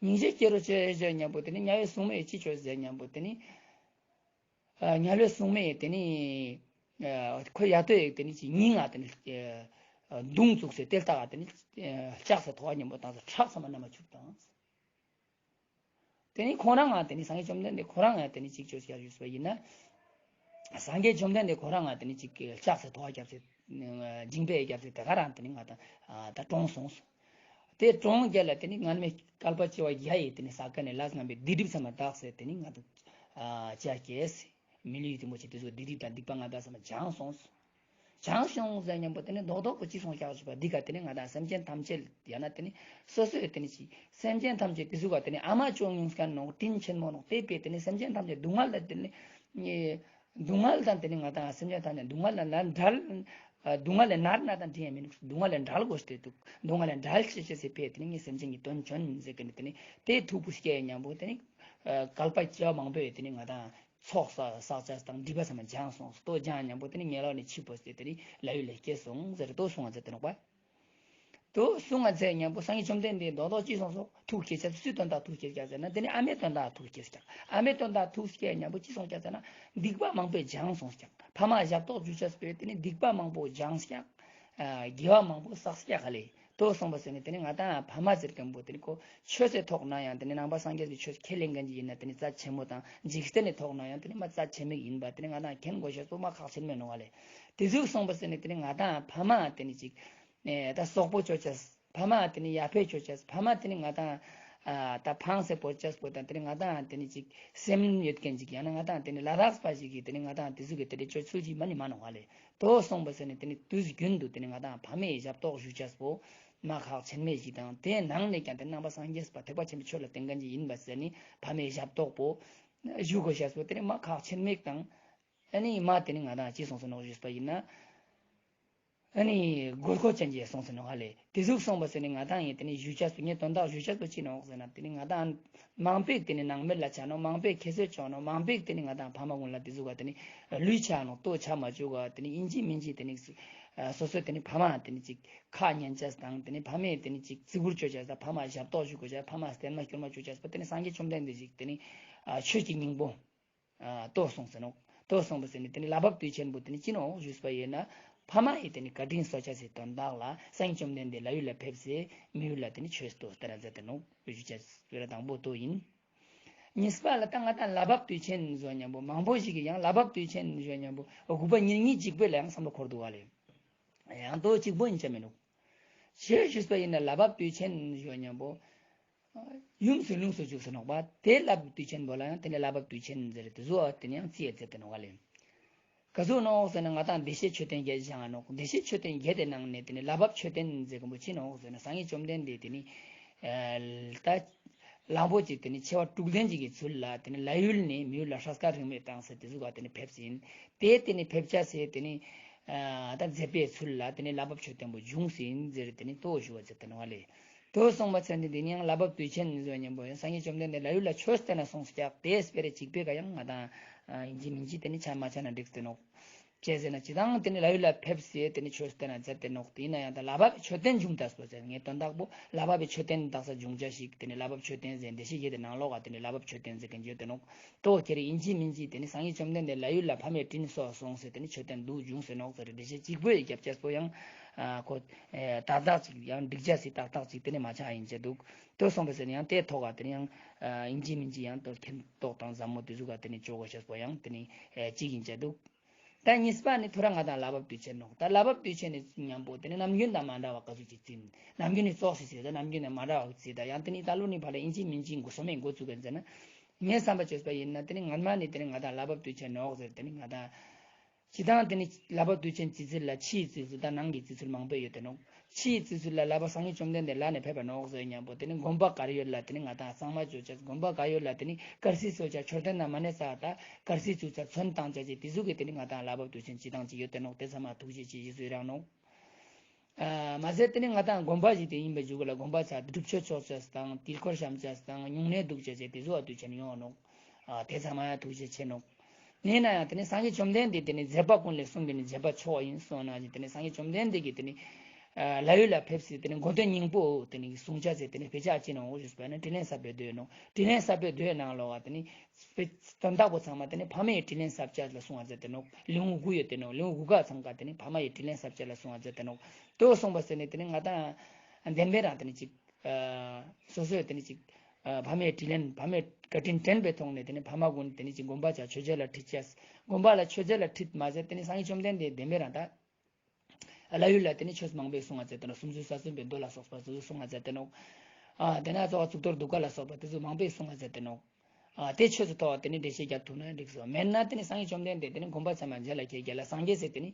སྙིང་རྗེ་སྐྱེ་རོགས་བྱོས་ཟེར་ཉམ་པོ་དེ་ནི་དམྱལ་བའི་སྲུང་མས་ཅི་བྱོས་ཟེར་ཉམ་པོ་དེ་ནི། ཨ་དམྱལ་བའི་སྲུང་མས་དེ་ནི་ཨ་ཁོ་ཡ་དོ་ཡིག་དེ་ནི་ཅིག་སྙིང་ང་དེ་ནི་ཨ་མདུང་བཙུགས་སེ་དེ་ལྟ་ག་དེ་ནི་ཨ་ལྕགས་སེ་ཐོག་ཉམ་པོ་བཏང་སེ་ཁྲག་ཚང་མ་ནམ་མཁའ་ཆུབ་བཏང་། དེ་ནི་ཁོ་རང་ང་དེ་ནི་སངས་རྒྱས་བཅོམ་ལྡན་འདས་ཁོ་རང་ང་དེ་ནི་ཅིག་བཅོས་ཀྱག་ཞུས་པ་ཡིན་ན། སངས་རྒྱས་བཅོམ་ལྡན་འདས་ཁོ་རང་ང་དེ་ནི་ཅིག་ལྕགས་སེ་ཐོག་རྒྱབ་སེ་ཨ་འཇིང་པའི་རྒྱབ་སེ་དེ་ག་རང་དེ་ནི་ང་དང་ཨ་ད་གྲོངས་སོང་། དེ་གྲོངས་རྒྱ་ལ་དེ་ནི་སྔ་མའི་བསྐལ་པ་བྱེ་བ་བརྒྱ་ཡི་དེ་ནི་ས་ཀ་ནས་ལས་ངན་པའི་སྡིག་སྒྲིབ་ཚང་མ་དག་སེ་དེ་ནི་ང་དང་ཨ་ཅག་གེ་སེ་མི་ལུས་རིན་པོ་ཆེ་དེ་ཚོ་སྡིག་སྒྲིབ་དང་སྡིག་པ་ལྔ་དག་ཚང་མ་བྱང་སོང་། བྱང་སོང་ཟེར་ཉམ་པོ་དེ་ནི་རྡོག་རྡོག་པོ་ཅི་སོང་ཀྱག་ཞུས་པ་འདི་ག་དེ་ནི་ང་དང་སེམས་ཅན་ཐམས་ཅད་ཡང་ན་དེ་ནི་སོ་སོའི་དེ་ནི་ཅི་སེམས་ཅན་ཐམས་ཅད་དེ་ཟུག་ག་དེ་ནི་ཨ་མ་ཅོ་ཉུང་སྐྱ་ནོག་དྲིན་ཆེན་མོ་ནོག་དེ་པས་དེ་ནི་སེམས་ཅན་ཐམས་ཅད་སྡུག་བསྔལ་ལ་དེ་ནི་སྡུག་བསྔལ་དང་དེ་ནི་ང་དང་སེམས་ཅན་ཐམས་ཅད་སྡུག་བསྔལ་ལ་ན་བྲལ། སྡུག་བསྔལ་ལས་ནར་ན་དང་དྲིན་ཡང་མི་ནུག་སྡུག་བསྔལ་ལས་བྲལ་དགོས་ཏེ་འདུག་སྡུག་བསྔལ་ལས་བྲལ་ཤེས་ཤེས་སི་ཕིའ་དེ་ནི་ངས་སེམས་ཅན་གྱི་དོན་བྱོན་ཟེར་གི་ནི་དེ་ནི་དེ་ཐུགས་པོ་སྐྱེ་ཉམ་པོ་དེ་ནི་བསྐལ་པ་བྱེ་བ་མང་པོའི་དེ་ནི་ང་དང་ཚོགས་བསགས་བསགས་བྱས་དང་སྒྲིབ་པ་ཚང་མ་སྦྱངས་སོང་ལྟོ་སྦྱངས་ཉམ་པོ་དེ་ནི་དམྱལ་བ་ནས་འཆི་འཕོས་ཏེ་དེ་ནི་ལྷ་ཡུལ་ལ་སྐྱེས་སོང་ཟེར་ལྟོ་གསུང་བ་མཛད་དེ་ནོག་པ། ལྟོ་གསུང་བ་མཛད་ཉམ་པོ་སངས་རྒྱས་བཅོམ་ལྡན་འདས་རྡོག་རྡོག་ཅི་སོང་སོང་ཐུགས་སྐྱེས་ཀྱག་སུའི་དོན་དག་ཐུགས་སྐྱེས་ཀྱག་ཟེར་ན་དེ་ནི་ཨ་མའི་དོན་དག་ཐུགས་སྐྱེས་ཀྱག་ཨ་མའི་དོན་དག་ཐུགས་སྐྱེས་ཉམ་པོ་ཅི་སོང་ཀྱག་ཟེར་ན་སྡིག་པ་མང་པོས་སྦྱངས་སོང་ཀྱག་ཕ་མ་ཞབས་ཏོག་ཞུ་ཅེས་པོས་དེ་ནི་སྡིག་པ་མང་པོ་སྦྱངས་ཀྱག་དགེ་བ་མང་པོ་བསགས་ཀྱག་ལེ། ལྟོ་གསུང་བ་ཟེར་ནི་དེ་ནི་ང་དང་ཕ་མ་ཟེར་མཁན་པོ་དེ་ནི་ཁོ་ཆོས་སི་ཐོག་ན་ཡང་དེ་ནི་ནང་པ་སངས་རྒྱས་པའི་ཆོས་ཁས་ལེན་མཁན་ཅིག་ཡིན་ན་དེ་ནི་རྩ་ཆེན་མོ་དང་འཇིག་རྟེན་ནི་ཐོག་ན་ཡང་དེ་ནི་མ་རྩ་ཆེན་མོ་ཡིན་པ་དེ་ནི་ང་དང་མཁྱེན་དགོས་ཤེས་པོ་མ་ཁག་ཆེན་མོ་ནོག་ལེ། དེ་ཟུག་གསུང་བ་ཟེར་ནི་དེ་ནི་ང་དང་ཕ་མ་དེ་ནི་ཅིག་ཨེ་ད་སོག་པོ་ཅོ་ཅེས། ཕ་མ་དེ་ནི་ཡར་འཕེལ་ཅོ་ཅེས། ཕ་མ་དེ་ནི་ང་དང་ཨ་ད་ཕངས་སེ་བོར་ཅེས་པོ་དང་དེ་ནི་ང་དང་དེ་ནི་ཅིག་སེམས་ཡོད་མཁན་ཅིག་ཡང་ན་ང་དང་དེ་ནི་ལ་དྭགས་པ་ཞིག་གིས་དེ་ནི་ང་དང་དེ་ཟུག་གི་དེ་འདྲ་ཅོ་ཚུལ་ཅིག་མ་ནི་མ་ནོག་ལེ། ལྟོ་གསུང་བ་ཟེར་ནི་དེ་ནི་དུས་རྒྱུན་དུ་དེ་ནི་ང་དང་ཕ་མའི་ཞབས་ཏོག་ཞུ་ཅེས་པོ་མ་ཁག་ཆེན་མོ་ཞིག་དང་དེའི་ནང་ནས་ཀྱང་དེ་ནི་ནང་པ་སངས་རྒྱས་པ་ཐེག་པ་ཆེན་པོའི་ཆོས་ལ་བརྟེན་མཁན་ཅིག་ཡིན་པ་ཟེར་ནི་ཕ་མའི་ཞབས་ཏོག་པོ་ཞུ་དགོས་ཤེས་པོ་དེ་ནི་མ་ཁག་ཆེན་མོ་དང་། ཨ་ནི་མ་དེ་ནི་ང་དང་ཅི་གསུངས་སེ་ནོག་ཞུས་པ་ཡིན་ན། ཨ་ནི་དགོས་མཁོ་ཅན་གྱི་གསུངས་སེ་ནོག་ཧ་ལེ། དེ་ཟུག་གསུངས་པ་ཟེར་ནི་ང་དང་ཡིན་དེ་ནི་ཞུ་ཅེས་པོ་ངས་དོན་དག་ཞུ་ཅེས་པོ་ཅི་ནོག་ཟེར་ན་དེ་ནི་ང་དང་མང་པོས་དེ་ནི་ནང་མི་ལ་ཆ་ནོག་མང་པོས་ཁྱད་གསོད་ཅོ་ནོག་མང་པོས་དེ་ནི་ང་དང་ཕ་མ་ཀུན་ལ་དེ་ཟུག་ག་དེ་ནི་ལུས་ཆ་ནོག་ལྟོ་ཆ་མ་བཅུག་ག་དེ་ནི་ཡིན་གཅིག་མིན་གཅིག་དེ་ནི་སོ་སོའི་དེ་ནི་ཕ་མ་དེ་ནི་ཅིག་ཁ་ཉན་ཅེས་དང་དེ་ནི་ཕ་མས་དེ་ནི་ཅིག་བརྩི་བཀུར་ཅོ་ཅེས་དང་ཕ་མ་ཞབས་ཏོག་ཞུ་དགོས་ཅེས་ཕ་མ་བསྟེན་མ་སྐྱོར་མ་ཅོ་ཅེས་པོ་དེ་ནི་སངས་རྒྱས་བཅོམ་ལྡན་འདས་ཞིག་དེ་ནི་ཆོས་ཀྱི་སྙིང་པོ། ལྟོ་གསུངས་སེ་ནོག་ལྟོ་གསུངས་པ་ཟེར་ནི་དེ་ནི་ལྷ་བབས་དུས་ཆེན་པོ་དེ་ནི་ཅི་ནོག་ཞུས་པ་ཡིན་ན། ཕ་མ་ཡི་དེ་ནི་བཀའ་དྲིན་གསོ་ཅེས་སི་དོན་དག་ལ་སངས་རྒྱས་བཅོམ་ལྡན་འདས་ལྷ་ཡུལ་ལ་ཕེབས་སེ་མི་ཡུལ་ལ་དེ་ནི་ཆོས་ལྟོ་སྟེར་ར་མཛད་དེ་ནོག་ཞུ་ཅེས་སྤེ་ར་དང་པོ་ལྟོ་ཡིན། གཉིས་པ་ལ་ད་ང་དང་ལྷ་བབས་དུས་ཆེན་ཟེར་ཉམ་པོ་མང་པོ་ཞིག་གི་ཡང་ལྷ་བབས་དུས་ཆེན་ཟེར་ཉམ་པོ་དགུ་པ་ཉེར་གཉིས་གཅིག་པོ་ལ་ཡང་བསམ་བློ་འཁོར་འདུག་ག་ལེ། ཡང་དོ་གཅིག་པོ་ཡིན་ཆ་མི་འདུག་ཅི་ཞུས་པ་ཡིན་ན་ལྷ་བབས་དུས་ཆེན་ཟེར་ཉམ་པོ་ཡུམ་སུ་ལུང་སུ་བཅུག་ཟེར་ནོག་པ། དེ་ལྷ་བབས་དུས་ཆེན་པོ་ལ་ཡང་དེ་ནི་ལྷ་བབས་དུས་ཆེན་ཟེར་དེ་ཟུག་དེ་ནི་ཡང་རྩི་ཡ་ཟེར་དེ་ནོག་ག་ལེ། ག་ཟུག་ནོག་ཟེར་ན་ང་དང་བདེ་གཤེགས་མཆོད་རྟེན་བརྒྱད་བཞེངས་ནོག། བདེ་གཤེགས་མཆོད་རྟེན་བརྒྱད་དེ་ནང་ནས་དེ་ནི་ལྷ་བབས་མཆོད་རྟེན་ཟེར་གོ་མོ་ཅི་ནོག་ཟེར་ན་སངས་རྒྱས་བཅོམ་ལྡན་འདས་དེ་ནི་ཨ་ད་གླང་པོ་ཆེ་དེ་ནི་ཆེ་བ་དྲུག་ལྡན་ཅིག་གི་ཚུལ་ལ་དེ་ནི་ལྷ་ཡུལ་ནས་མི་ཡུལ་ལ་སྲས་མཁར་རིང་མོ་བཏང་ཟེར་དེ་ཟུག་ག་དེ་ནི་ཕེབས་ཟིན། དེ་དེ་ནི་ཕེབས་ཆ་ཟེར་དེ་ནི་ཨ་ད་མཛད་པའི་ཚུལ་ལ་དེ་ནི་ལྷ་བབས་མཆོད་རྟེན་པོ་བྱུང་ཟིན་ཟེར་དེ་ནི་དོ་ཞུ་བ་ཟེར་དེ་ནོག་ག་ལེ། དོ་གསུངས་པ་ཚེ་འདི་འདི་ནི་ཡང་ལྷ་བབས་དུས་ཆེན་ཟེར་ཉམ་པོ་ཡང་སངས་རྒྱས་བཅོམ་ལྡན་འདས་ལྷ་ཡུལ་ལ་ཆོས་སྟན་ན་སོང་སྐྱག་དེ་སྤེ་ར་གཅིག་པོའི་ཀ་ཡང་ང་དང་ཨིན་ཅི་མིན་ཅི་དེ་ནི་ཆ་མ་ཆ་ན་འགྲིག་སྟེ་ནོག། ཅི་ཟེར་ན་ཅི་དང་དེ་ནི་ལྷ་ཡུལ་ལ་ཕེབས་སེ་དེ་ནི་ཆོས་སྟན་ན་མཛད་དེ་ནོག། དེ་ཡིན་ན་ཡང་ད་ལྷ་བབས་པའི་མཆོད་རྟེན་བྱུང་ད་སོ་ཟེར་ངས་དོན་དག་པོ་ལྷ་བབས་པའི་མཆོད་རྟེན་དག་ས་བྱུང་ཆ་ཞིག་དེ་ནི་ལྷ་བབས་མཆོད་རྟེན་ཟེར་བདེ་གཤེགས་བརྒྱད་དེ་ནང་ལོགས་ཀ་དེ་ནི་ལྷ་བབས་མཆོད་རྟེན་ཟེར་གི་འཇོད་དེ་ནོག། དོ་ཁྱེར་ཨིན་ཅི་མིན་ཅི་དེ་ནི་སངས་རྒྱས་བཅོམ་ལྡན་འདས་ལྷ་ཡུལ་ལ་ཕ་མའི་དྲིན་གསོ་སོང་ཟེར་དེ་ནི་མཆོད་རྟེན་འདུག་བྱུང་ཟེར་ནོག་ཟེར་བདེ་གཤེགས་གཅིག་པོའི་རྒྱབ་ཆས་པོ་ཡང་ཨ་ཁོ་ཨེ་ཏག་ཏག་ཅིག་ཡང་འགྲིག་ཆ་སི་ཏག་ཏག་ཅིག་དེ་ནི་མ་ཆ་ཡིན་ཆ་འདུག། དོ་སོང་པ་ཟེར་ནི་ཡང་དེ་ཐོག་ག་དེ་ནི་ཡང་ཨ་ཨིན་ཅི་མིན་ཅི་ཡང་དོ་མཁྱེན་རྟོགས་དང་ཟབ་མོ་དེ་ཟུག་ག་དེ་ནི་ཅོ་གོ་ཤེས་པོ་ཡང་དེ་ནི་ཨེ་གཅིག་ཡིན་ཆ་འདུག། ད་གཉིས་པ་ནི་ཐོ་རངས་ང་དང་ལྷ་བབས་དུས་ཆེན་ནོག། ད་ལྷ་བབས་དུས་ཆེན་ནི་ཉམ་པོ་དེ་ནི་ནམ་རྒྱུན་དང་མ་འདྲ་བ་ག་ཟུག་ཅིག་རྩི། ནམ་རྒྱུན་ནི་ཙོགས་སི་རྩི་ད་ནམ་རྒྱུན་ནི་མ་འདྲ་བ་རྩི་ད་ཡང་དེ་ནི་ད་ལོ་ནི་ཕ་ལ་ཨིན་ཅི་མིན་ཅི་འགོ་སོ་མེད་འགོ་བཙུགས་ག་ཟེར་ན། ངས་བསམ་པ་བྱས་པ་ཡིན་ན་དེ་ནི་སྔན་མ་ནི་དེ་ནི་ང་དང་ལྷ་བབས་དུས་ཆེན་ནོག་ཟེར་དེ་ནི་ང་དང་། ཅི་དང་དེ་ནི་ལྷ་བབས་དུས་ཆེན་རྩི་ཚུལ་ལ་ཕྱིའི་རྩི་ཚུལ་དང་ནང་གི་རྩི་ཚུལ་མང་པོ་ཡོད་དེ་ནོག། ཕྱིའི་རྩི་ཚུལ་ལ་ལྷ་བབས་སངས་རྒྱས་བཅོམ་ལྡན་འདས་ལྷ་ནས་ཕེབས་པ་ནོག་ཟེར་ཉམ་པོ་དེ་ནི་དགོན་པ་གར་ཡོད་ལ་དེ་ནི་ང་དང་གཙང་མ་བཅོ་ཆ་དགོན་པ་གར་ཡོད་ལ་དེ་ནི་དཀར་རྩི་བཅོ་ཆ་མཆོད་རྟེན་ན་མ་ནེ་ས་དང་དཀར་རྩི་བཅོ་ཆ་ཚོན་བཏང་ཆ་ཅེས་དེ་ཟུག་གི་དེ་ནི་ང་དང་ལྷ་བབས་དུས་ཆེན་སྤྱི་དང་ཅིག་ཡོད་དེ་ནོག། དེ་ཚང་མ་ཐུགས་རྗེ་ཆེ་ཞུ་ཡི་རང་ནོག། ཨ་མ་ཟད་དེ་ནི་ང་དང་དགོན་པ་ཞིག་དེ་ཡིན་པའི་འཇུག་ལ་དགོན་པ་ཆ་སྒྲུབ་མཆོད་ཆོག་ཆ་དང་དཀྱིལ་འཁོར་བཤམས་ཆ་དང་སྨྱུང་གནས་འདུག་ཆ་ཅེས་དེ་ཟུག་ག་དུས་ཆེན་ཡོང་ནོག། ཨ་དེ་ཚང་མ་ཡང་ཐུགས་རྗེ་ཆེ་ནོག། ནས་ན་ཡང་དེ་ནི་སངས་རྒྱས་བཅོམ་ལྡན་འདས་དེ་ནི་མཛད་པ་ཀུན་ལས་གསུངས་པའི་ནི་མཛད་པ་མཆོག་ཡིན་གསུངས་ན་ཞིག་དེ་ནི་སངས་རྒྱས་བཅོམ་ལྡན་འདས་ཀྱིས་དེ་ནི་ཨ་ལྷ་ཡུལ་ལ་ཕེབས་སེ་དེ་ནི་དགོངས་དོན་སྙིང་པོ་དེ་ནི་གསུང་ཆ་ཟེར་དེ་ནི་དཔེ་ཆ་ཅི་ནང་འོ་ཞུས་པ་ནི་དྲིན་ལན་གསབ་པའི་མདོ་ནོག། དྲིན་ལན་གསབ་པའི་མདོའི་ནང་ལོགས་ཀ་དེ་ནི་དཔེ་དོན་དག་པོ་ཚང་མ་དེ་ནི་ཕ་མའི་དྲིན་ལན་གསབ་ཆ་ལ་གསུང་བ་མཛད་དེ་ནོག། ལེའུ་དགུ་ཡོད་དེ་ནོག། ལེའུ་དགུ་ག་ཚང་ཀ་དེ་ནི་ཕ་མ་ཡི་དྲིན་ལན་གསབ་ཆ་ལ་གསུང་བ་མཛད་དེ་ནོག། དོ་གསུངས་པ་ཟེར་ནི་དེ་ནི་ང་དང་བདེན་པའི་རང་དེ་ནི་ཅིག་ཨ་སོ་སོའི་དེ་ནི་ཅིག་ཨ་ཕ་མའི་དྲིན་ལན་ཕ་མའི་བཀའ་དྲིན་དྲན་པའི་ཐོག་ནས་དེ་ནི་ཕ་མ་ཀུན་དེ་ནི་ཅིག་དགོན་པ་ཆ་མཆོད་མཇལ་ལ་ཁྲིད་ཅེས། དགོན་པ་ལ་མཆོད་མཇལ་ལ་ཁྲིད་མ་ཟད་དེ་ནི་སངས་རྒྱས་བཅོམ་ལྡན་འདས་བདེན་པའི་རང་ད་ལྷ་ཡུལ་ལ་དེ་ནི་ཆོས་མང་པོའི་གསུང་བ་མཛད་དེ་ནོག། སུམ་ཅུ་རྩ་གསུམ་པའི་མདོ་ལ་སོགས་པ་དེ་ཚོ་གསུང་བ་མཛད་དེ་ནོག། ཨ་དེ་ན་གཙོ་བོ་གཙུག་ཏོར་གདུགས་དཀར་ལ་སོགས་པ་དེ་ཚོ་མང་པོའི་གསུང་བ་མཛད་དེ་ནོག། ཨ་དེ་ཆོས་སུ་ཐོག་དེ་ནི་འགྲེལ་བཤད་རྒྱག་ཐུབ་ན་འགྲིག་སོ། མེད་ན་དེ་ནི་སངས་རྒྱས་བཅོམ་ལྡན་འདས་དེ་ནི་དགོན་པ་ཚང་མ་མཇལ་ལ་ཁྱེད་རྒྱལ་ལ་སངས་རྒྱས་ཟེར་དེ་ནི་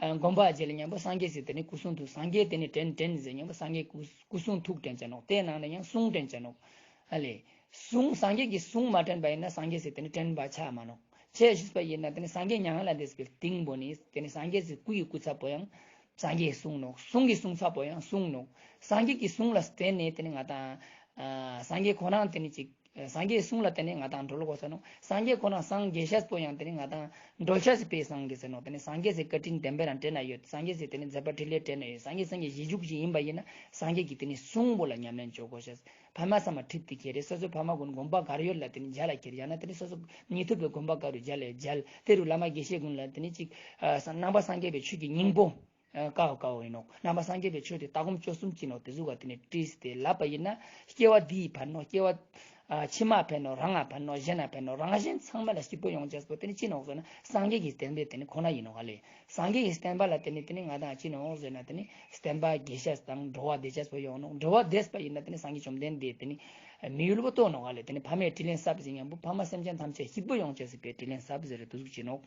ཨ་དགོན་པ་མཇལ་ལ་མཉམ་པོ་སངས་རྒྱས་ཟེར་དེ་ནི་སྐུ་གསུང་ཐུགས་སངས་རྒྱས་དེ་ནི་དྲན་དྲན་ཟེར་མཉམ་པོ་སངས་རྒྱས་སྐུ་སྐུ་གསུང་ཐུགས་དྲན་ཅེས་ནོག། དེ་ནང་ནས་ཡང་གསུང་དྲན་ཅེས་ནོག། ཨ་ལེ། གསུང་སངས་རྒྱས་ཀྱི་གསུང་མ་དྲན་པ་ཡིན་ན་སངས་རྒྱས་ཟེར་དེ་ནི་དྲན་པ་ཆགས་མ་ནོག། ཅི་ཞུས་པ་ཡིན་ན་དེ་ནི་སངས་རྒྱས་མྱ་ངན་ལས་འདས་པའི་སྟིང་པོ་ནི་དེ་ནི་སངས་རྒྱས་ཀྱི་སྐུ་ཡི་སྐུ་ཚབ་པོ་ཡང་སངས་རྒྱས་གསུང་ནོག། གསུང་གི་གསུང་ཚབ་པོ་ཡང་གསུང་ནོག། སངས་རྒྱས་ཀྱི་གསུང་ལ་བརྟེན་ནས་དེ་ནི་ང་དང་ཨ་སངས་རྒྱས་ཁོ་རང་དེ་ནི་ཅིག་སངས་རྒྱས་གསུང་ལ་བརྟེན་ནས་ང་དང་གྲོལ་དགོས་ས་ནོག། སངས་རྒྱས་ཁོ་རང་སངས་རྒྱས་ཤེས་པོ་ཡང་དེ་ནི་ང་དང་གྲོལ་ཤེས་པའི་སངས་རྒྱས་ཟེར་ནོག། དེ་ནི་སངས་རྒྱས་ཀྱི་བཀའ་དྲིན་བདེན་པའི་རང་དྲན་ན་ཡོད། སངས་རྒྱས་ཀྱི་དེ་ནི་མཛད་པ་འཕྲིན་ལས་དྲན་ན་ཡོད། སངས་རྒྱས་སངས་རྒྱས་རྗེས་འཇུག་ཅིག་ཡིན་པ་ཡིན་ན་སངས་རྒྱས་ཀྱི་དེ་ནི་གསུང་པོ་ལ་ཉམས་ལེན་བཅོ་དགོས་ཤེས། ཕ་མ་ཚང་མ་ཁྲིད་དེ་ཁྱེར་རེ་སོ་སོའི་ཕ་མ་ཀུན་དགོན་པ་གར་ཡོད་ལ་དེ་ནི་མཇལ་ལ་ཁྱེར་ཡང་ན་དེ་ནི་སོ་སོ་ཉེ་ཐུབ་པའི་དགོན་པ་གར་རུ་མཇལ་ལ་མཇལ། དེ་རུ་བླ་མ་དགེ་བཤེས་ཀུན་ལ་དེ་ནི་ཅིག་ཨ་ནང་པ་སངས་རྒྱས་པའི་ཆོས་ཀྱི་སྙིང་པོ་ཨ་ཀའོ་ཀའོ་ཡིན་ནོག། ནང་པ་སངས་རྒྱས་པའི་ཆོས་དེ་ལྟ་སྒོམ་སྤྱོད་གསུམ་ཅི་ནོག་དེ་ཟུག་ག་དེ་ནི་བྲིས་ཏེ་ལབ་པ་ཡིན་ན་སྐྱེ་བ་འདིའི་ཕན་ནོག། སྐྱེ་བ་ཨ་ཕྱི་མ་ཕན་ནོག། རང་ང་ཕན་ནོག། གཞན་ན་ཕན་ནོག། རང་གཞན་ཚང་མ་ལ་སྐྱིད་པོ་ཡོང་ཅེས་པོ་དེ་ནི་ཅི་ནོག་ཟེར་ན་སངས་རྒྱས་ཀྱི་བསྟན་པའི་དེ་ནི་ཁོ་ན་ཡིན་ནོག་ག་ལེ། སངས་རྒྱས་ཀྱི་བསྟན་པ་ལ་དེ་ནི་དེ་ནི་ང་དང་ཅི་ནོག་ཟེར་ན་དེ་ནི་བསྟན་པ་རྒྱས་ཤེས་དང་འགྲོ་བ་བདེ་ཤེས་པོ་ཡོང་ནོག། འགྲོ་བ་བདེས་པ་ཡིན་ན་དེ་ནི་སངས་རྒྱས་བཅོམ་ལྡན་འདས་དེ་ནི་མི་ཡུལ་པོ་ལྟོས་ནོག་ག་ལེ། དེ་ནི་ཕ་མའི་དྲིན་ལན་གསབ་ཟེར་མཉམ་པོ་ཕ་མ་སེམས་ཅན་ཐམས་ཅད་སྐྱིད་པོ་ཡོང་ཅེས་སི་དཔེ་དྲིན་ལན་གསབ་ཟེར་རེ་དུ་ཟུག་ཅི་ནོག།